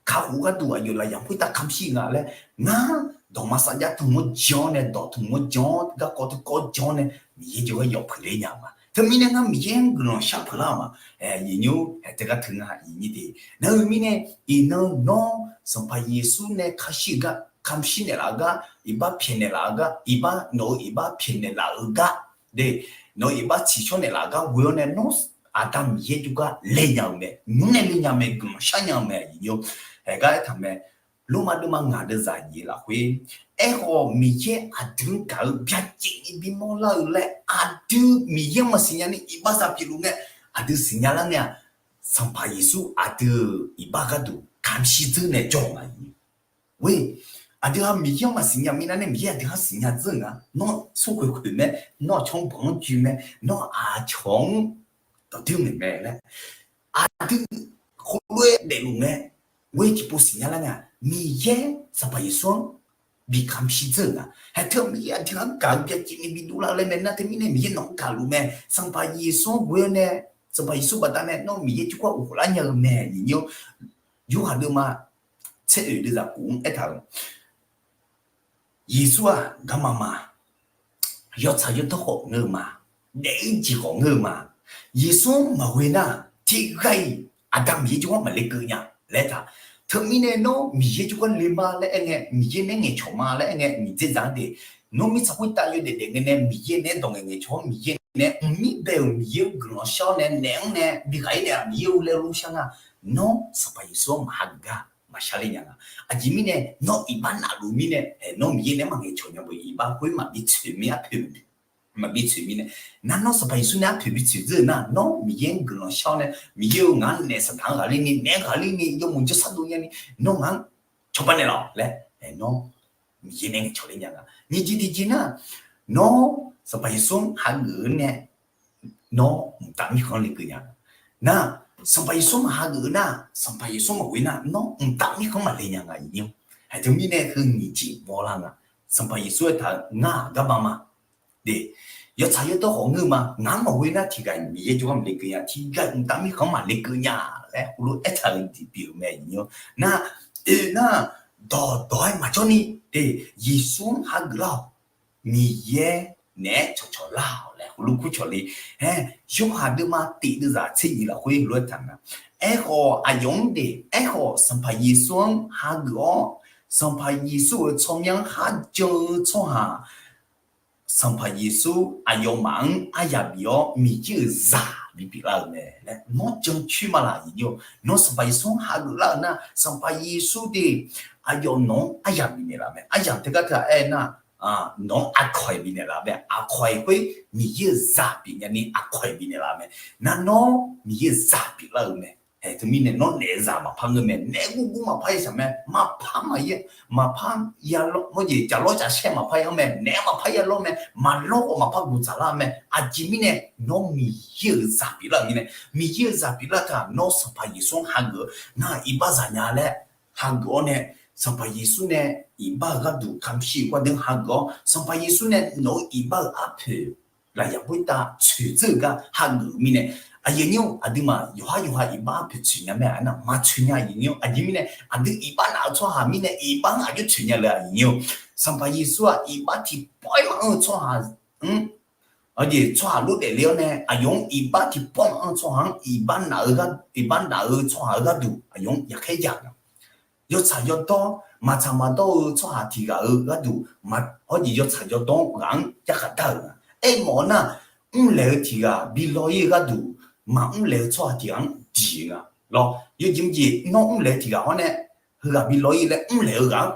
kakhof gharduq aqyawf lafyaq khoertav kamq shir nga laer, ngar dawqma safjax tmq-anr jan-awr nae, dawq tmq-anr jan-awr, garkawv teukawv jan-awr nae, Miqyaer jawrgar yawf peuq ler nya-eu ma. Teumirnae ngar Miqyaer-anr guiqlanq shar peuq lar-eu ma. Iqnymr haeq teugar teu nga iqnyir de. Nar-eu mirnae, iqnan nawr Sanqpaq Yeqsur nae kamq shir-eu gar, kamq shir naeqlaf-eu gar, iqbax pyaeq naeqlaf-eu gar, iqbax nawq-eu iqbax pyaeq naeqlaf-eu gar, de, nawq-eu iqbax tsiqshawr naeqlaf-eu gar ghoe-awr nae nawr Aqda Miqyaer jawrgar le nya-eu mae. Nymr nae le nya mae, guiqlanq shar nya-eu mae iqnymr. Haeq gar aertaq mae. Lormav deuvma ngaq deuvzaq nyiq lafkhoer, aerkhawf Miqyaer aqdui-anr gaq-eu byacaevni bimawr lar-eu laer aqdui Miqyaer-anr maqsiq nya ni iqbaxzaq pyeufluf ngae, aqdui siqnya lar ngae-aq, Sanqpaq Yeqsur aqdui-euq iqbax gharduq kamq shir dzeur nae jawr-eu ma. Aqdui-aq Miqyaer-anr maqsiq nya mirnae nae Miqyaer aqdui-anr siqnya dzeur nga. Nawr smrkhoeq khoeq mae, nawr aqcawq-anr banq-anr joe mae, nawr aqcawq-anr dawqdoer ngaeq mae laer aqdui khoerlof-aer daefluf mae. Ghoe tiqpov siqnya lar ngae-aq, Miqyaer Sanqpaq Yeqsur-anr bi kamq shir dzeur-euq nga. Haeq teu Miqyaer aqdui-anr gaq-eu byacaevni bidov lar-eu laer mae nar, teumirnae Miqyaer nawq-anr gaqluf mae. Sanqpaq Yeqsur-anr ghoe-awr nae, Sanqpaq Yeqsur baqdanae nawr Miqyaer jawrgar ghoflar nya-eu mae iqnymr. Yorhaq deuvma tser oeq deuvzaq kof-anr aertaq-euq, Yeqsur-aq garma ma, yawtsaq yawdawr khawf ngeur-eu ma, daef-ir jeq khawf ngeur-eu ma. Yeqsur-anr maqghoe nar, tiqghaq-iq Aqda Miqyaer jawrgar maqle keuv nya laer taq. Teumirnae nawr Miqyaer jawrgar le ma laer aer ngae, Miqyaer naeq-aer ngaeqcawq ma laer aer ngae, nyiq dzaer dzaq-anr de, nawr mirtsaq khoertav yawdaef daef ngae nae Miqyaer naeq-aer dawq ngaeq ngaeqcawq-awr, Miqyaer naeq-aer mqmir bae-euq Miqyaer-anr guiqlanq shar-awr nae naeq-anr nae bi ghaq-ir naeq-a Miqyaer-eu laer lor shar nar, nawr Sanqpaq Yeqsur-anr maqhageuf gar maqshar ler nya nga. Aqjeq mirnae nawr iqbax nafluf mirnae, nawr Miqyaer naeq-aer maqngaeqcawq nya beu, iqbax khoer maqbi tsoeq mir arpoeq maqbi tsoeq mirnae, nar nawr Sanqpaq Yeqsur nae arpoeq bi tsoeq dzeur-eu nar, nawr Miqyaer-anr guiqlanq shar-awr nae, Miqyaer-eu ngaq-anr naef saqdaq-anr ghaqler ni, naeq-aer ghaqler ni, yawmuiq jawrsar dov nyani, nawr ngaq-anr cawba naeqlaf-awq laer, nawr Miqyaer naeq-aer ngaeqcawq ler nya nga. Nyiq jeq tiqjeq nar, nawr Sanqpaq Yeqsur-anr hageuf-eu nae, nawr mqtav mirkhanq-anr lekeuv nya nga. Nar, Sanqpaq Yeqsur maqhageuf-eu nar, Sanqpaq Yeqsur maqghoe nar, nawr mqtav mirkhanq-anr maqle nya nga iqnymr. Haeq teumirnae heu nyiq jeq mawrlar nga. Sanqpaq Yeqsur aertaq-eu ngar-aq garma ma, de, yawtsaq yawdawr khawf ngeur ma, ngaq-anr maqghoe nar tiqghaq-iq Miqyaer jawrgar maqle keuv nya, tiqghaq-iq mqtav mirkhanq-anr maqle keuv nya laer heulof aertaq-eu jeq pyeuf-eu mae iqnymr. Nar, oe nar, dawqdawq-aer maqjawr ni, de, Yeqsur-anr hageuf lar-awq. Miqyaer naeq-aer cawqcawq lar-awq laer heulof kur cawq le. Aer, Yorhaq deuvma tiq deuvzaq tser nyiq lafkhoer heulof-aer taq nga. Aerkhawf aqyawf-anr de, aerkhawf Sanqpaq Yeqsur-anr hageuf-awr, Sanqpaq Yeqsur-euq tsawrmyanr kharjan-eu tsawrhaq, Sanqpaq Yeqsur aqyawfmaf-anr aryaq bif-awr Miqyaer-euq zaq bipyeuf lar-euq mae laer nawr jancoer ma laq iqnymr-or. Nawr Sanqpaq Yeqsur-anr hageuf lar-euq nar, Sanqpaq Yeqsur de, aqyawf nawq-anr aryaq bifnaeq laf mae. Aryaq teugar teu-aq aer nar, nawq-anr aqkawq-iq bifnaeq laf mae. Aqkawq-iq khoer Miqyaer-euq zaq pyeufnya ni aqkawq-iq bifnaeq laf mae. Nar nawr Miqyaer-euq zaq pyeuflar-euq mae. Aer, teumirnae nawr naef zaq maqpar ngeur mae, naef gurgur maqpar yashaq mae, maqpar maqya, maqpar ya lawr, mawrjeq caf lawr caf shaer maqpar ya-anr mae, naef-anr maqpar ya lawr mae, maqlawr khawf maqpar guq dzaqlar mae. Aqjeq mirnae nawr Miqyaer-euq zaq pyeuflar-euq mirnae, Miqyaer-euq zaq pyeuflar teu-aq nawr Sanqpaq Yeqsur-anr hageuf-eu, ngar iqbax zaq nya laer hageuf-awr nae, Sanqpaq Yeqsur nae iqbax-euq gharduq kamq shir-eu gardeuv hageuf-awr, Sanqpaq Yeqsur nae nawq-eu iqbax-euq arpoeq lafyaq khoertav tsoeqdzeur-eu gar hageuf-eu mirnae, aqyuif aqnyir-or, aqduimaf yawqhar yawqha iqbax arpoeq tsoeq nya mae. Arnav maqtsoeq nya iqnymr-or. Aqjeq mirnae aqdui iqbax naf-eu tsawrhaq mirnae iqbax-anr aqjox tsoeq nya le-a iqnymr-or. Sanqpaq Yeqsur-aq iqbax tiqpawf-aer maqanr-eu tsawrhaq-anr, aqjeq tsawrhaq lof daefle-awr nae aqyawf-anr iqbax tiqpawf maqanr-eu tsawrhaq-anr iqbax naf-eu gar, iqbax naf-eu tsawrhaq-euq gharduq aqyawf-anr yaqkhaer yaq nga. Yawtsaq yawdawr, maqtsaq maqdawr-eu tsawrhaq tiq ghaq-euq gharduq, hawr jeq yawtsaq yawdawr ghaq-anr yarkhaq dar-euq nga. Aermawf-eu nar, mrlaeq-eu tiq ghaq bi law-ir-eu gharduq, maqmr laeq-eu tsawrhaq tiq ghaq-anr diq-eu nga. Lawr, yawjeq mrjeq nawr mrlaeq-eu tiq ghaq hawr nae, heughaq bi law-ir laer mrlaeq-eu ghaq-anr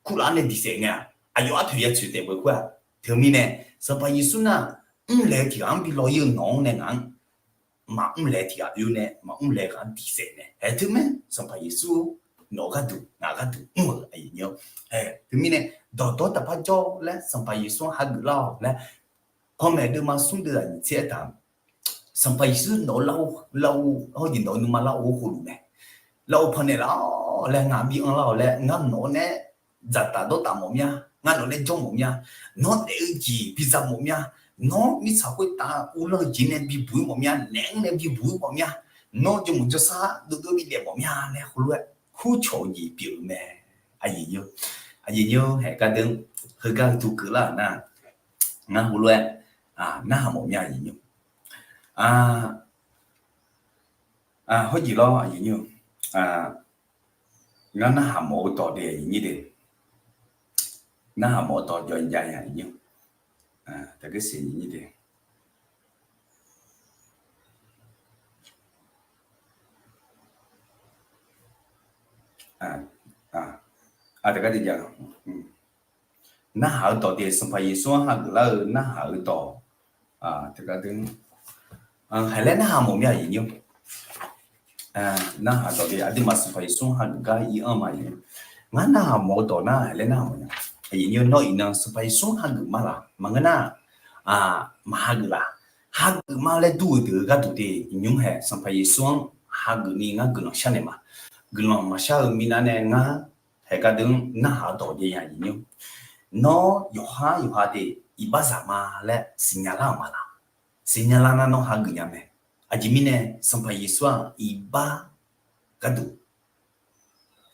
kurlaf nae diqsaef ngae-aq, aqyawf arpoeq ya tsoeq taef beu khoer-aq, teumirnae, Sanqpaq Yeqsur nar, mrlaeq-eu tiq ghaq-anr bi law-ir-eu nawq-anr nae ngaq-anr maqmr laeq tiq ghaq oe nae maqmr laeq ghaq-anr diqsaef nae. Aer, teumirnae Sanqpaq Yeqsur nawq-eu gharduq ngaq gharduq mr-euq aqyuif aqnyir-or. Aer, teumirnae dawqdawr taqpar jawr laer Sanqpaq Yeqsur-anr hageuf lar-awq laer, panmaeq deuvma smr deuv-aq nyiq tser aertaq Sanqpaq Yeqsur nawq-eu lar-eu, lar-eu hawrjeq nawq-eu nuima lar-eu heulof mae. Lar-eu pannaeq lar-awq laer ngar bi anrlar-awq laer, ngar nawq-anr nae dzaqtaf dawrtaf mawf mir-a, ngar nawq-anr nae jawr mawf mir-a, nawr daef-eu jeq biza mawf mir-a, nawr mirtsaq khoertav uvlanr-eu jeq nae bibuq-ir mawf mir-a, naef-anr nae bibuq-ir mawf mir-a, nawr jawrmuiq jawrsar dovdov bidaef mawf mir-a laer heulof-aer kurcawq-eu jeq pyeuf-eu mae. Aqyuif nymr, aqyuif nymr haeq gardeur, heugar duq keuvlar-euq nar, ngar heulof-aer narhaq mawf mir-a aqyuif nymr. Hawrjeq lawr aqyuif nymr, ngar narhaq mawf-eu dawq de aqyuif nymr de, narhaq mawf-eu dawq jawr-a aqyuif nymr, taqgeur siq aqyuif nymr de. Narhaq-eu dawq de, Sanqpaq Yeqsur-anr hageuf lar-eu narhaq-eu dawq, teugar deur, haeq laer narhaq mawf mir-a aqyuif nymr. Narhaq dawq de aqduimaf Sanqpaq Yeqsur-anr hageuf gar ir-anr ma aqyuif nymr. Ngar narhaq mawf-eu dawq nar haeq laer narhaq mawf nya. Aqyuif nymr, nawr iqnan Sanqpaq Yeqsur-anr hageuf ma laq? Maqngeur nar, maqhageuf laq? Hageuf ma laer dur-eu deuq-eu gharduq de, nymr haeq Sanqpaq Yeqsur-anr hageuf ni ngar guiqlanq sharnaeq ma. Guiqlanq maqshar-eu minav nae ngar haeq gardeur-anr narhaq-eu dawq de nya aqyuif nymr. Nawr yawqhar yawqha de iqbax zaq ma laer siqnya lar-euq ma laq? Siqnya lar nar nawr hageuf nya mae. Aqjeq mirnae Sanqpaq Yeqsur-aq iqbax gharduq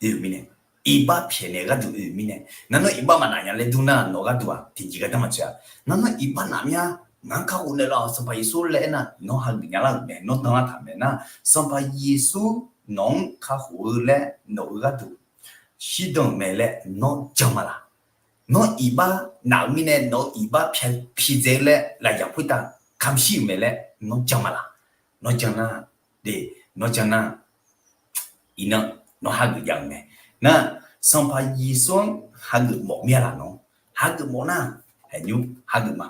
oe-euq mirnae, iqbax pyaeqnaeq gharduq oe-euq mirnae, nar nawr iqbax maqnaf nya laer dur nar nawq gharduq-aq tiqjeq gardanr maqtsoeq-a. Nar nawr iqbax naf mir-a, ngaq-anr kakhof naeqlaf-awq Sanqpaq Yeqsur laer aernar nawr hageuf nya lar-euq mae. Nawr danlar taq mae nar Sanqpaq Yeqsur nawq-anr kakhof-eu laer nawq-eu gharduq shirdan-euq mae laer nawr jan ma laq? Nawr iqbax naf-euq mirnae nawq-eu iqbax pyadzae-eu laer lafyaq khoertav kamq shir-euq mae laer nawr jan ma laq? Nawr jan nar, de, nawr jan nar, iqnan nawr hageuf jav-euq mae. Nar, Sanqpaq Yeqsur-anr hageuf mawf mir-a laq nawr? Hageuf mawf nar, haeq nymr hageuf ma.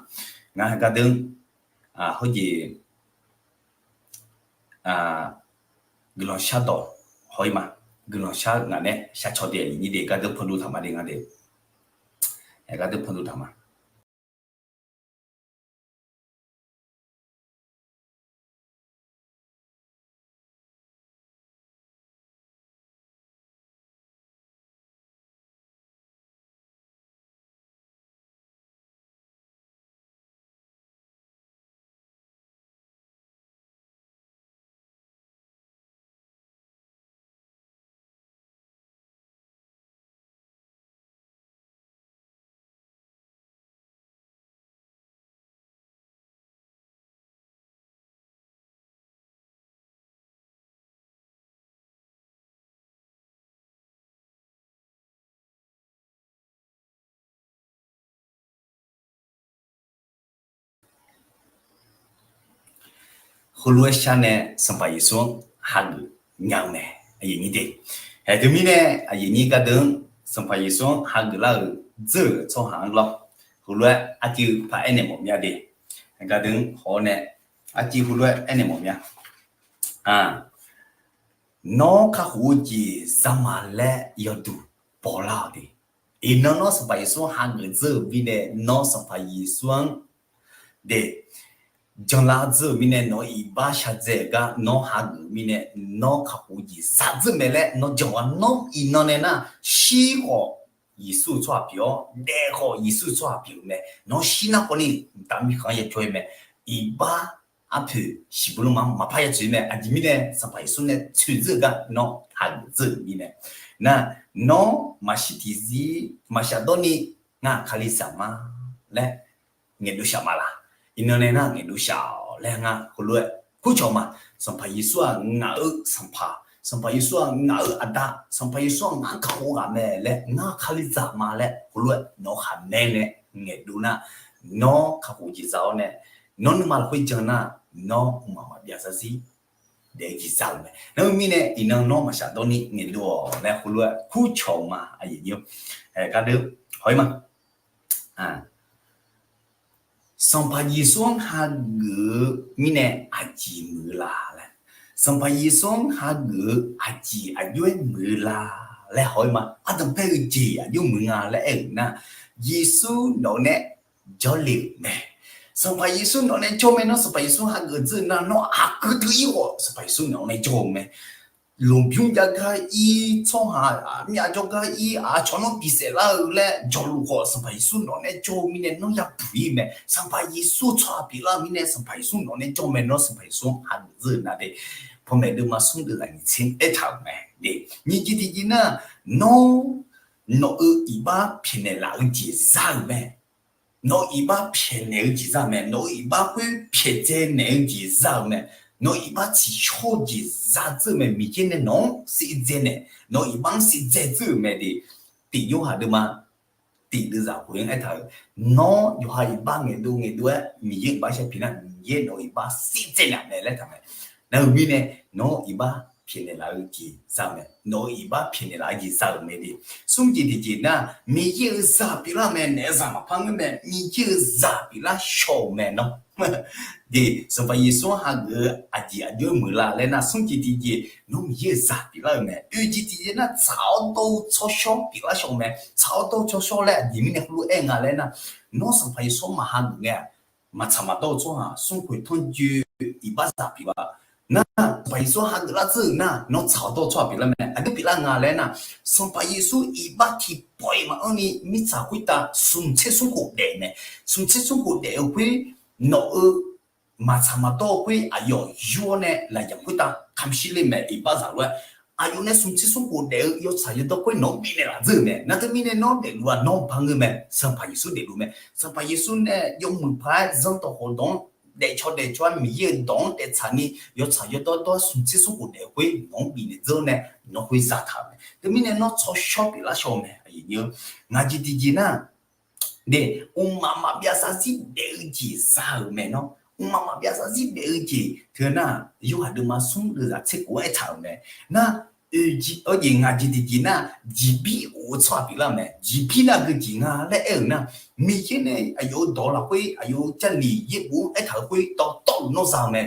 Ngar haeq gardeur, hawrjeq, guiqlanq shardawq haw-ir ma. Guiqlanq shar ngaq nae shar caw de aqyuif nymr de, gardeur panduv taq ma de ngar de. Gardeur panduv taq ma. Heulof-aer shar nae Sanqpaq Yeqsur-anr hageuf nya-eu mae, aqyuif nymr de. Haeq teumirnae aqyuif nymr gardeur-anr Sanqpaq Yeqsur-anr hageuf lar-euq dzeur-euq tsawrhaq-anr lawr, heulof-aer arcuiv paq aernaeq mawf mya de. Gardeur-anr haw-awr nae arcuiv heulof-aer aernaeq mawf mya. Nawr kakhof-eu jeq za ma laer yawduq bawlar-awq de. Iqnan nawr Sanqpaq Yeqsur-anr hageuf dzeur-euq mirnae, nawr Sanqpaq Yeqsur-anr de, janlar dzeur-euq mirnae, nawq-eu iqbax shardzae-euq gar nawr hageuf-eu mirnae, nawr kakhof-eu jeq za dzeur mae laer nawr jan-awr, nawr iqnan nae nar, shir khawf Yeqsur-euq tsawrhaq pyeuf-awr, daef khawf Yeqsur-euq tsawrhaq pyeuf-eu mae. Nawr shir nar khawf ni mqtav mirkhanq-anr yajawr-ir mae. Iqbax arpoeq shiqbuq lanma-anr maqpar yatsoeq-ir mae. Aqjeq mirnae Sanqpaq Yeqsur nae tsoeqdzeur-euq gar nawr hageuf dzeur-euq mirnae, nar, nawr maqshir tiqzir maqshaf dawrni ngar Kalizaq ma laer ngaeqdov shaq ma laq? Iqnan nae nar ngaeqdov shaq-awq laer ngar heulof-aer kurcawq ma. Sanqpaq Yeqsur-aq ngaq-euq Sanqpaq, Sanqpaq Yeqsur-aq ngaq-euq Aqda, Sanqpaq Yeqsur-aq ngaq-anr kakhof ghaq mae laer ngar Kalizaq ma laer heulof-aer nawq khaqmae nae ngaeqdov nar, nawr kakhof jeq za-awr nae, nawr nuima lafkhoer jan nar, nawr mqmaq maqbyav zarzir daef-eu jeq za-euq mae. Nar-eu mirnae iqnan nawr maqshaf dawrni ngaeqdov-awq laer heulof-aer kurcawq ma, aqyuif nymr. Gardeur haw-ir ma. Sanqpaq Yeqsur-anr hageuf-eu mirnae aqjeq muiq-eu la laer, Sanqpaq Yeqsur-anr hageuf-eu aqjeq aqjox-aer muiq-eu la laer haw-ir ma. Ardanqbae-eu jeq aqjox muiq nga laer aer-euq nar, Yeqsur nawq-eu nae jawrle-euq mae. Sanqpaq Yeqsur nawq nae jawr mae. Nawr Sanqpaq Yeqsur hageuf dzeur nar, nawr aqgeu teu ir khawf Sanqpaq Yeqsur nawq nae jawr-eu mae. Lmqbymr jav gar ir, tsawrhaq aqmyav jawrgar ir, aqcawq nawr bisaef lar-eu laer jawrluf khawf, Sanqpaq Yeqsur nawq nae jawr-eu mirnae nawr yabuq ir mae. Sanqpaq Yeqsur tsawrhaq pyeuflar-eu mirnae Sanqpaq Yeqsur nawq nae jawr mae. Nawr Sanqpaq Yeqsur hageuf dzeur-eu nar de, panmaeq deuvma smr deuvzaq nyiq tser aertaq-euq mae. Nyiq jeq tiqjeq nar, nawr nawq-euq iqbax pyaeqnaeq laf-eu jeq za-euq mae. Nawq-euq iqbax pyaeqnaeq-eu jeq za-eu mae. Nawq-euq iqbax khoer pyaeqdzae naeq-eu jeq za-euq mae. Nawq-euq iqbax tsiqshawr-eu jeq za dzeur-eu mae. Miqyaer nae nawq-anr sivdzae naeq, nawq-euq iqbax-anr sivdzae dzeur-euq mae de. Tiq Yorhaq deuvma tiq deuvzaq khoer-anr aertaq-euq, nawr yawqha iqbax ngaeqdov ngaeqdov-aer Miqyaer iqbax shar pyeuf nar, Miqyaer nawq-euq iqbax sivdzae naeq mae laer taq mae. Nar-eu mirnae, nawr iqbax pyaeqnaeq laf-eu jeq za-eu mae. Nawq-euq iqbax pyaeqnaeq laf-eu jeq za-euq mae de. Smr jeq tiqjeq nar, Miqyaer-euq zaq pyeuflar-eu mae. Naef-eu zaq maqpar ngeur mae. Miqyaer-euq zaq pyeuflar shaw-euq mae nawr. De, Sanqpaq Yeqsur-anr hageuf-eu aqjeq aqjox-aer muiqlar laer nar, smr jeq tiqjeq nawr Miqyaer-euq zaq pyeuflar-eu mae. Oeq jeq tiqjeq nar, tsaq-awr dawr-eu tsawrshawr pyeuflar shaw-eu mae. Tsaq-awr dawr-eu tsawrshawr laer aqjeq mirnae heulof-aer nga laer nar, nawr Sanqpaq Yeqsur-anr maqhageuf ngae-aq, maqtsaq maqdawr-eu tsawrhaq smrkhoeq tanrjoe iqbaxzaq pyeuf-a. Nar, Sanqpaq Yeqsur hageuf lar dzeur-euq nar, nawr tsaq-awr dawr-eu tsawrhaq pyeuflar mae. Aqjox pyeuflar nga laer nar, Sanqpaq Yeqsur iqbax tiqpawf-iq maqanr ni mirtsaq khoertav smq tser smrkhof daef mae. Smq tser smrkhof daef-eu khoer, nawq-euq maqtsaq maqdawr-eu khoer aqyawf yur-awr nae lafyaq khoertav kamq shir le mae. Iqbaxzaq lof-aer aqyawf nae smq tser smrkhof daef-eu yawtsaq yawdawr khoer nawq-anr bifnaeq laf dzeur-euq mae. Nar teumirnae nawr daefluf-aq, nawr ba ngeur mae. Sanqpaq Yeqsur daefluf mae. Sanqpaq Yeqsur nae yawmuiq paq-aer zanrdawq khawf dawq-anr daefcaw daefcaw-aer Miqyaer-euq dawq-anr daeftsaq ni yawtsaq yawdawr dawr-aer smq tser smrkhof daef-eu khoer nawq-anr bifnaeq dzeur nae nawq khoer zataq-euq mae. Teumirnae nawr tsawrshawr pyeuflar shaw-eu mae. Ngaq jeq tiqjeq nar, de, mqmaq maqbyav zarzir daef-eu jeq za-euq mae nawr. Mqmaq maqbyav zarzir daef-eu jeq teu nar, Yorhaq deuvma smr deuvzaq tser khof-anr aertaq-euq mae. Nar, oeq jeq, oeq jeq ngaq jeq tiqjeq nar, jeqbir of-eu tsawrhaq pyeuflar-eu mae. Jeqbir nar geujeq nga laer aer-euq nar, Miqyaer nae aqyawf-euq dawq lafkhoer aqyawf-euq Jarlif yaerbof-anr aertaq-eu khoer dawqtawvluf nawr za-eu mae.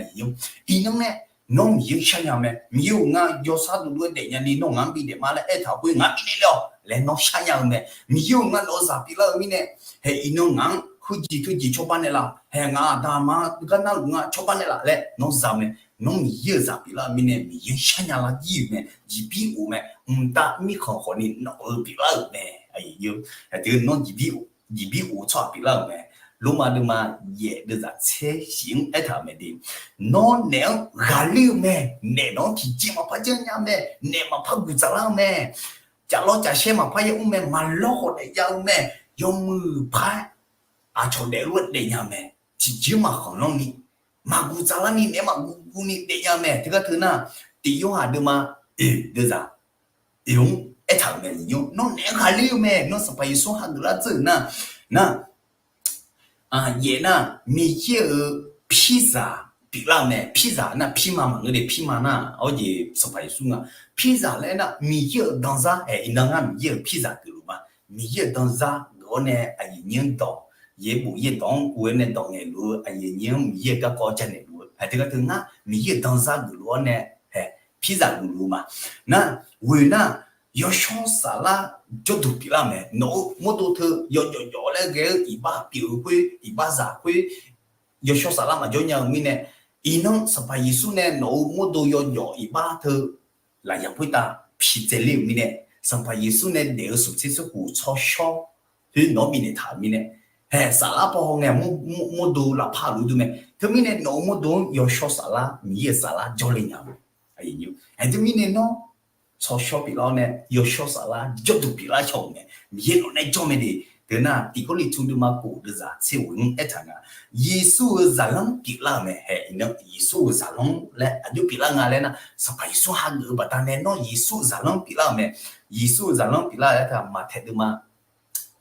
Iqnan nae nawr Miqyaer-anr sharnya mae. Miqyaer-euq ngar yawshar duqduq-aer daefnya ni nawr ngaq-anr bidaef ma laer aertaq-eu khoer ngaq-anr bifnaeq le-awq laer nawr sharnya-eu mae. Miqyaer-euq ngar nawq-eu zaq pyeuflar-eu mirnae, hae iqnan ngaq-anr heujeq teujeq cawba naeq laf, hae ngaq aqda aqma gar narluf nga cawba naeq laf laer nawr za-eu mae. Nawr Miqyaer-euq zaq pyeuflar-eu mirnae Miqyaer-anr sharnya lar jir-euq mae. Jeqbir of mae. Mqtav mirkhanq khawf ni nawq-euq pyeuflar-euq mae. Aqyuif, hae teu nawr jeqbir of tsawrhaq pyeuflar-euq mae. Lormav deuvma yaef deuvzaq tser shif-anr aertaq-euq mae de. Nawr naef-anr ghaqler-eu mae. Naef nawq-anr tiqjeq maqpar janrnya mae. Naef maqpar guqdzaq lar-eu mae. Caflawr cafshaer maqpar yaer mr mae. Maqlawr khawf daefjav-eu mae. Yawmuiq paq-aer aqcawq daeflof-aer daefnya-eu mae. Tiqjeq maqkhanq lanr ni, maqguq tsaqlar ni, naef maqguv guv ni daefnya-eu mae. Teugar teu nar, Tiq Yorhaq deuvma oeq deuvzaq oeq-anr aertaq-euq mae. Nawr naef-anr ghaqler-eu mae. Nawr Sanqpaq Yeqsur hageuf lar dzeur-euq nar, nar, yaef nar, Miqyaer-euq pirzaq pyeuflar-eu mae. Pirzaq nar pirma maqngeur de. Pirma nar awr jeq Sanqpaq Yeqsur nga. Pirzaq laer nar Miqyaer-euq danzar, ae, iqnan ngar Miqyaer-euq pirzaq geufluf ma. Miqyaer-euq danzar geuf-awr nae aqyuif nyir-anr dawq, yaerbof yaerdawq-anr ur-aer nae dawq ngaeqluf-eu aqyuif nyir-anr Miqyaer-euq garkawv janaeq luf-eu, hae teugar teu ngar Miqyaer-euq danzar geufluf-awr nae, hae, pirzaq geufluf ma. Nar, ghoe nar, yawshawr saflar jawrduq pyeuflar-eu mae. Nawq-euq mawrdo teu yawjawf jawf laer ghae-eu iqbax pyeuf-eu khoer, iqbaxzaq khoer, yawshawr saflar maqjawr nya-eu mirnae, iqnan Sanqpaq Yeqsur nae nawq-euq mawrdo yawjawf iqbax teu lafyaq khoertav pidzae ler-euq mirnae, Sanqpaq Yeqsur nae daef-eu smq tser smrkhof tsawrshawr khoer nawq-anr bifnaeq taq-euq mirnae, hae, saflar paw haw ngae mawrdo lavpar luf-eu deuq mae. Teumirnae nawq-euq mawrdo-anr yawshawr saflar, Miqyaer-euq saflar jawrle nya-eu mae. Hae, teumirnae nawr tsawrshawr pyeuflar-awr nae yawshawr saflar jawrduq pyeuflar shaw-euq mae. Miqyaer nawq nae jawr mae de. Teu nar, Tiq Gawrliqtu deuvma kof deuvzaq tser ghoe-anr aertaq nga, Yeqsur-euq zaqlanr pyeuflar-euq mae. Hae, iqnan Yeqsur-euq zaqlanr laer aqjox pyeuflar nga laer nar, Sanqpaq Yeqsur hageuf-eu baqdanae nawr Yeqsur-euq zaqlanr pyeuflar-euq mae. Yeqsur-euq zaqlanr pyeuflar-euq aertaq, Maqtaeq deuvma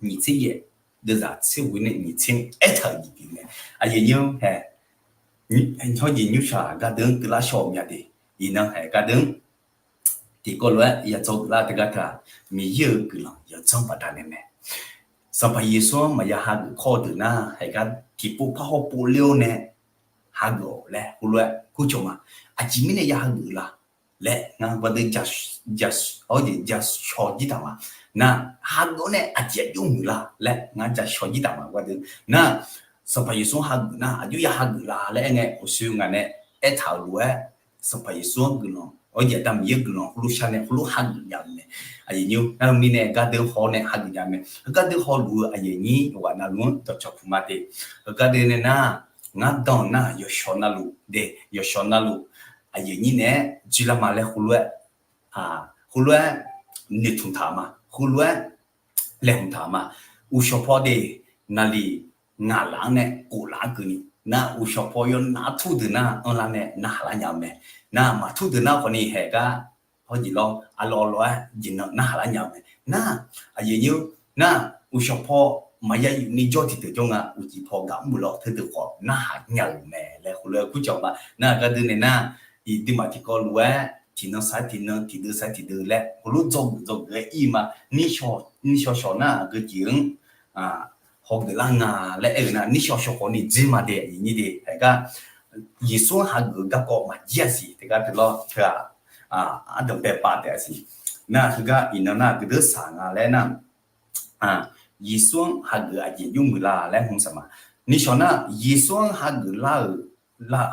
nyiq tser yaef deuvzaq tser ghoe nae nyiq tser aertaq-euq jeq pyeuf mae. Aqyuif nyir-anr hae, hawr jeq nymrshaq gardeuv-anr keuvlar shaw-eu mya de. Iqnan hae gardeuv-anr tiqkawv lof-aer yadzawr geuflar teugar teu-aq, Miqyaer-euq guiqlanq yawdzanr baqdanae mae. Sanqpaq Yeqsur-anr maqya hageuf kawr-eu deuq nar, haeq gar tiqpov par hawpov ler-awr nae hageuf-awq laer heulof-aer kurcawq ma. Aqjeq mirnae ya hageuf la laer ngar gardeuv ja, ja, awr jeq ja shaw jir taq ma. Nar, hageuf-awr nae aqjeq aqjox muiq la laer ngar ja shaw jir taq ma gardeuv. Nar, Sanqpaq Yeqsur-anr hageuf nar aqjox ya hageuf la laer aer ngae, uqshoe ngaq nae aertaq-euq lof-aer, Sanqpaq Yeqsur-anr guiqlanq, Aqda Miqyaer guiqlanq heulof shar nae heulof hageuf nya-eu mae. Aqyuif nymr nar-eu mirnae gardeuv haw nae hageuf nya-eu mae. Heugar deuv hawluf-eu aqyuif aqnyir yawqghaq navluf-anr dawqcawq puq ma de. Heugar deuv nae nar, ngar dan-eu nar yawqshawq navluf de, yawqshawq navluf, aqyuif aqnyir naeq-aer joelar ma laer heulof-aer, heulof-aer noeqtmq taq-eu ma, heulof-aer laeqhmq taq-eu ma. Uqshawq paw de, naqliq ngaq laf-anr nae kof laf-anr keuvni nar, uqshawq paw yawnav turdeuq nar anrlar nae narhaq lar nya-eu mae. Nar maqturdeuq nar khawfni haeq gar hawjeq lawr, aqlawq lawq-aer jeq nan narhaq lar nya-eu mae. Nar, aqyuif aqnyir-or, nar uqshawq paw maqya yufni jawr tiqdeuq jawr nga, uqcif paw gaq mr-eu lawr teudeuq khawf narhaq nya-euq mae laer heulof-aer kurcawq ma. Nar gardeuv nae nar, iqduimaf tiqkawv lof-aer tiqnan sar tiqnan, tiqdeuv sar tiqdeuv laer heulof dzawgeuf dzawgeuf-aer ir ma. Nishawq shawq nar aqgeu jeq-anr hawgeuf lar nga laer aer-eu nar, nishawq shawq khawfni dzer ma de, aqyuif aqnyir de. Haeq gar Yeqsur-anr hageuf-eu garkawv maqjir-a siq, teugar teu lawr teu-aq, ardanqbae pav taef-a siq. Nar heugar iqnan nar geudeuq saq nga laer nar, Yeqsur-anr hageuf aqjeq jawr muiq la laer hmq saq ma. Nishawq nar Yeqsur-anr hageuf lar-euq,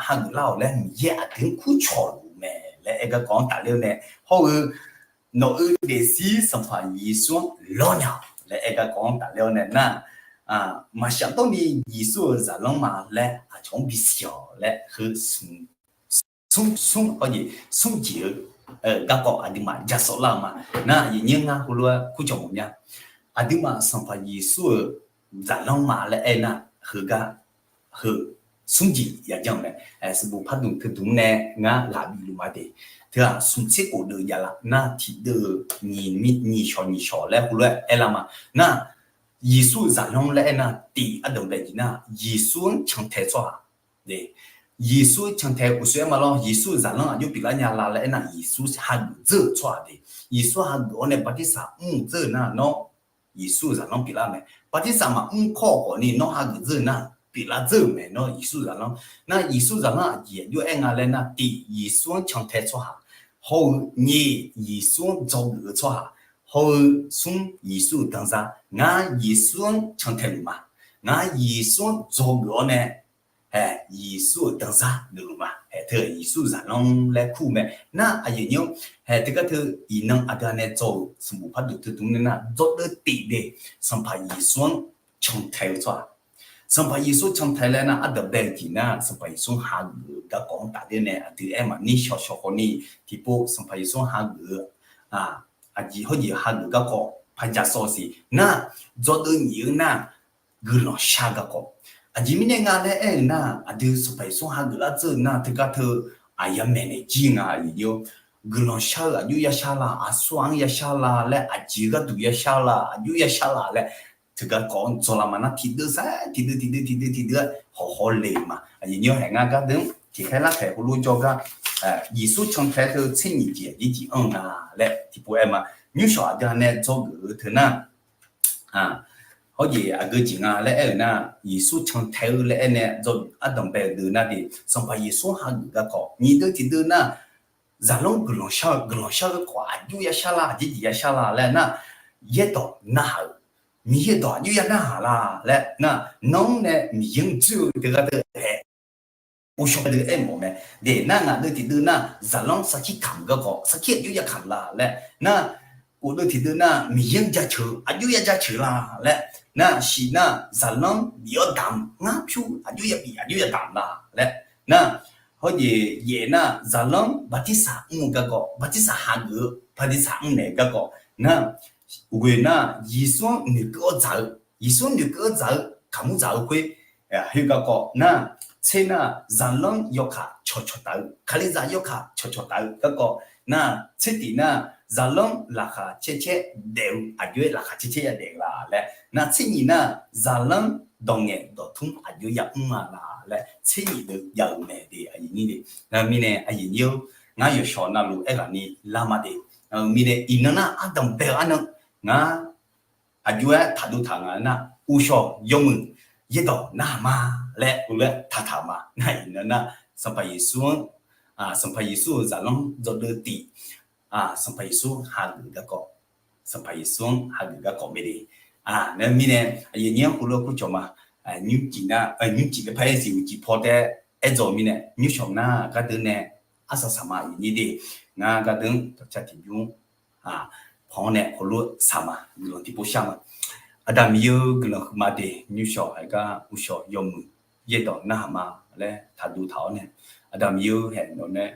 hageuf lar-awq laer Miqyaer aqdui-anr kurcawq luf mae laer aer garkawv-anr tafler-awr nae, hawr-eu nawq-euq daefzir Sanqpaq Yeqsur-anr lawrnya-awq laer aer garkawv-anr tafler-awr nae nar, maqshaq dawrni Yeqsur-euq zaqlanr ma laer aqcawq-anr bisiq-awq laer heu smq, smr, smr, hawjeq smr jeq-eu garkawv aqduimaf ja sawv lar-eu ma. Nar aqyuif aqnyir ngar heulof-aer kurcawq mawf mya. Aqduimaf Sanqpaq Yeqsur-euq zaqlanr ma laer aer nar, heugar heu smr jeq yajanr-eu mae. Sanqbof pardmq teudmq nae ngar ghaq bif luf ma de. Teu-aq smq tser khof deuv jav laf nar, tiqdeuv nyiq shawq nyiq shawq laer heulof-aer aer lar ma. Nar Yeqsur-euq zaqlanr laer aer nar, tiq ardanqbae jeq nar Yeqsur-anr cantae tsawrhaq. Yeqsur-anr cantae uqshoe aer ma lawr, Yeqsur-euq zaqlanr aqjox pyeuflar nya la laer aer nar, Yeqsur hageuf dzeur-euq tsawrhaq de. Yeqsur hageuf-awr nae bartirsaq mr dzeur-eu nar nawr Yeqsur-euq zaqlanr pyeuflar mae. Bartirsaq maqmr kawr khawfni nawr hageuf dzeur-eu nar pyeuflar dzeur-euq mae nawr Yeqsur-euq zaqlanr. Nar Yeqsur-euq zaqlanr aqjeq aqjox aer nga laer nar, tiq Yeqsur-anr cantae tsawrhaq, hawr-eu nyiq Yeqsur-anr dzawgeuf-eu tsawrhaq, hawr-eu smr Yeqsur-euq danzar. Ngar Yeqsur-anr cantae luf ma. Ngar Yeqsur-anr dzawgeuf-awr nae Yeqsur-euq danzar geufluf ma. Haeq teu Yeqsur-euq zaqlanr laer kur mae. Nar aqyuif aqnyir-or, haeq teugar teu iqnan aqdui-a nae dzaw-euq sanqbof pardmq teudmq nae nar, dzawrdeuv tif de, Sanqpaq Yeqsur-anr cantae-eu tsawrhaq. Sanqpaq Yeqsur cantae laer nar, ardanqbae-eu jeq nar, Sanqpaq Yeqsur hageuf-eu garkawv-anr tafler nae aqdui aer ma, nishawq shawq khawfni tiqpov Sanqpaq Yeqsur hageuf-eu aqjeq hawjeq hageuf garkawv par ja sawr-eu siq nar, dzawrdeuv nyiq-eu nar, guiqlanq shar garkawv. Aqjeq mirnae nga laer aer-eu nar, aqdui Sanqpaq Yeqsur hageuf lar dzeur-eu nar, teugar teu aqyawf maeqnaeq jir nga aqyuif aqnyir-or. Guiqlanq shar-eu aqjox ya shar la, aqsur-anr ya shar la laer, aqjeq gharduq ya shar la, aqjox ya shar la laer, teugar kawv-anr dzawlar ma nar, tiqdeuv sar tiqdeuv tiqdeuv tiqdeuv tiqdeuv-aer hawqhaw le-euq ma. Aqyuif aqnyir-or, haeq ngar gardeuv-anr tiqkhaer larkhaeq heulof jawrgar, Yeqsur cantae teu tser nyiq jeq aqjeq jeq anr-eu nga laer tiqpov aer ma. Nymrshawq aqdui-a nae dzawgeuf-eu teu nar, hawjeq aqgeu jeq nga laer aer-euq nar, Yeqsur cantae-eu laer aer nae dzaw ardanqbae-eu deuq nar de, Sanqpaq Yeqsur hageuf garkawv. Nyiq deuv tiqdeuv nar, zaqlanr guiqlanq shar-eu, guiqlanq shar-eu garkawv aqjox ya shar la, aqjeq jeq ya shar la laer nar, yaerdawq narhaq-euq, Miqyaer dawq aqjox ya narhaq la laer nar, nanr nae Miqyaer-anr dzoer-eu teugar teu haeq, uvshaw deuq aermawf mae. De nar, ngaq deuv tiqdeuv nar, zaqlanr sarkir kamq garkawv sarkir aqjox ya kamq la laer nar, kof deuv tiqdeuv nar, Miqyaer-anr jaceuq aqjox ya jaceuq la laer nar, shiq nar, zaqlanr bif-awr damq ngar pyur aqjox ya bif aqjox ya damq la laer nar, hawjeq yaef nar, zaqlanr bartirsaq mr-eu garkawv, bartirsaq hageuf-eu, bartirsaq mrnaeq-eu garkawv nar, ghoe nar, Yeqsur-anr noeqkeuv-awr dzaq-eu, Yeqsur-anr noeqkeuv-awr dzaq-eu, kaqmur dzaq-eu khoer, khoergar kawv nar, tser nar, zaqlanr yawkaq cawqcawq taf-eu, kalizaq yawkaq cawqcawq taf-eu garkawv nar, tser tiq nar, zaqlanr laqkhaq caer caer daef-eu aqjox-aer laqkhaq caer caer ya daef la laer nar, tser nyiq nar, zaqlanr dawq ngaeq dawq tmr aqjox ya mr-a la laer tser nyiq deuv jav-eu mae de, aqyuif aqnyir de. Mirnae aqyuif aqnyir-or, ngar yawqshawq navluf aerghaqni lar ma de. Mirnae iqnan nar ardanqbae-eu arnan ngar aqjox-aer taqdov taq nga nar, uvshawq yawmuiq yaerdawq narhaq ma laer uvlof-aer taqtaq ma. Nar iqnan nar, Sanqpaq Yeqsur-anr, Sanqpaq Yeqsur-euq zaqlanr dzawdeuv tif, Sanqpaq Yeqsur hageuf garkawv, Sanqpaq Yeqsur-anr hageuf garkawv mae de. Nar mirnae aqyuif aqnyir-anr uvlof-aer kurcawq ma. nymrcif nar, nymrcif laer par-aer siq uqcif paw taef-aer aerdzaw-eu mirnae, nymrshawq nar gardeuv nae arsaq saq ma, aqyuif nyir de. Ngar gardeuv dawqcar tiqbymr pan-awr nae heulof saq ma, guiqlanq tiqpov shar ma. Aqda Miqyaer-eu guiqlanq huiqma de, nymrshawq haegar uqshawq yawmuiq yaerdawq narhaq ma laer taqduq taq-awr nae, Aqda Miqyaer-eu haeq nawq nae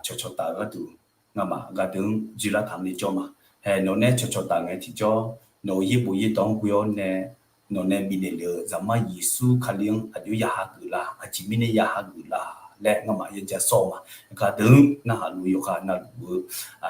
cawqcawq taf-eu gharduq ngamaf gardeuv-anr dzoerlar taq nae jawr ma. Haeq nawq nae cawqcawq taf ngae tiqjawr, nawq-euq yaerbof yaerdawq-anr ghoe-awr nae, nawq nae bifnaeq lef-eu Zaqmar Yeqsur Kali-anr aqjox ya hageuf la, aqjeq mirnae ya hageuf la laer ngamaf yaja sawr-eu ma. Gardeuv-anr narhaq luf yawqghaq navluf-eu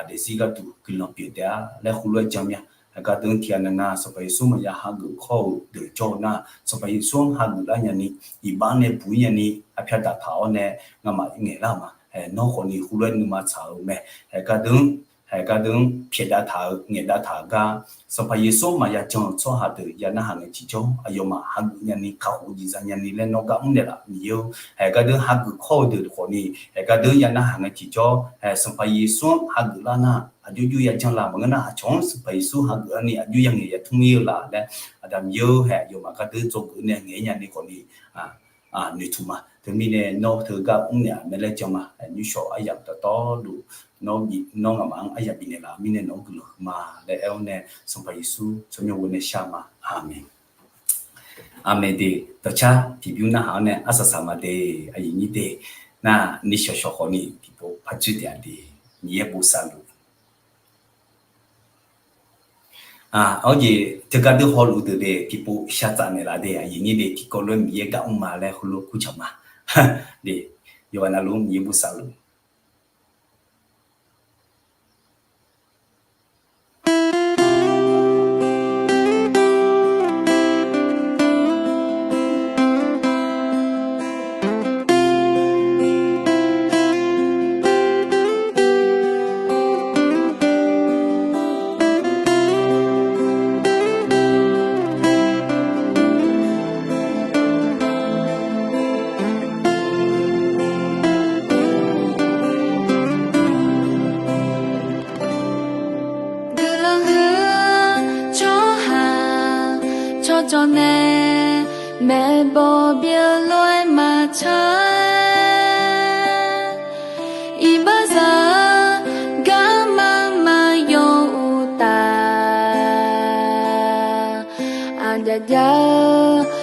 daefzir gharduq guiqlanq pyeuf taef-a laer heulof-aer jan mir-a. Haeq gardeuv-anr tiqghaq navnav Sanqpaq Yeqsur maqya hageuf khawr-eu deuq jawr-eu nar, Sanqpaq Yeqsur-anr hageuf lar nyani, iqbax nae buq-ir nyani, arpyar daqtaq-awr nae ngamaf ngaeq lar-eu ma. Haeq nawr khawfni heulof-aer nuima tsaq-eu mae. Haeq gardeuv-anr, haeq gardeuv-anr pyaeqdav taq-eu ngaeqdav taq-eu gar, Sanqpaq Yeqsur maqya jan-eu tsawrhaq deuq ya narhaq ngae tiqjawr, aqyawfmaf hageuf nyani, kakhof jeqza nyani laer nawr gar mr naeqlaf Miqyaer-or. Haeq gardeuv hageuf khawr-eu deuq khawfni, haeq gardeuv ya narhaq ngae tiqjawr, haeq Sanqpaq Yeqsur-anr hageuf lar nar, aqjox jox ya janlar maqngeur nar, aqcawq-anr Sanqpaq Yeqsur hageuf-awr ni aqjox ya ngaeq ya tmr-ir-eu la laer, Aqda Miqyaer-or, haeq aqyawfmaf gardeuv dzawgeuf nae ngaeq-aer nyani khawfni noeqtmq ma. Teumirnae nawr teugar mrnaeq-a mae laer jan ma. Nymrshawq aryamq dawqtawvluf nawr ngamaf-anr aryamq bifnaeq laf-eu mirnae nawq-anr guiqlanq huiqma laer aer-awr nae, Sanqpaq Yeqsur tsawrmyanr ghoe nae shar ma. Aqmeq. Aqmeq de. Dawqcar tiqbymr narhaq-awr nae arsaq saq ma de, aqyuif nyir de. Nar nishawq shawq khawfni tiqpov par dzoer taef-a de. Miqyaer bosav luf. Awr jeq teugar deur hawluf deuq de tiqpov shar tsaf naeqlaf de, aqyuif nyir de. Tiqkawv lof-aer Miqyaer gar mr ma laer heulof kurcaq ma de. Yawqghaq navluf-anr Miqyaer bosav luf. Guiqlanq huiq-eu tsawrhaq tsawrjawq nae maeqbawq byeuf lof-aer maqtsaq-aer, iqbaxzaq-eu garma maqyaw uqtaf, aqjav jav-eu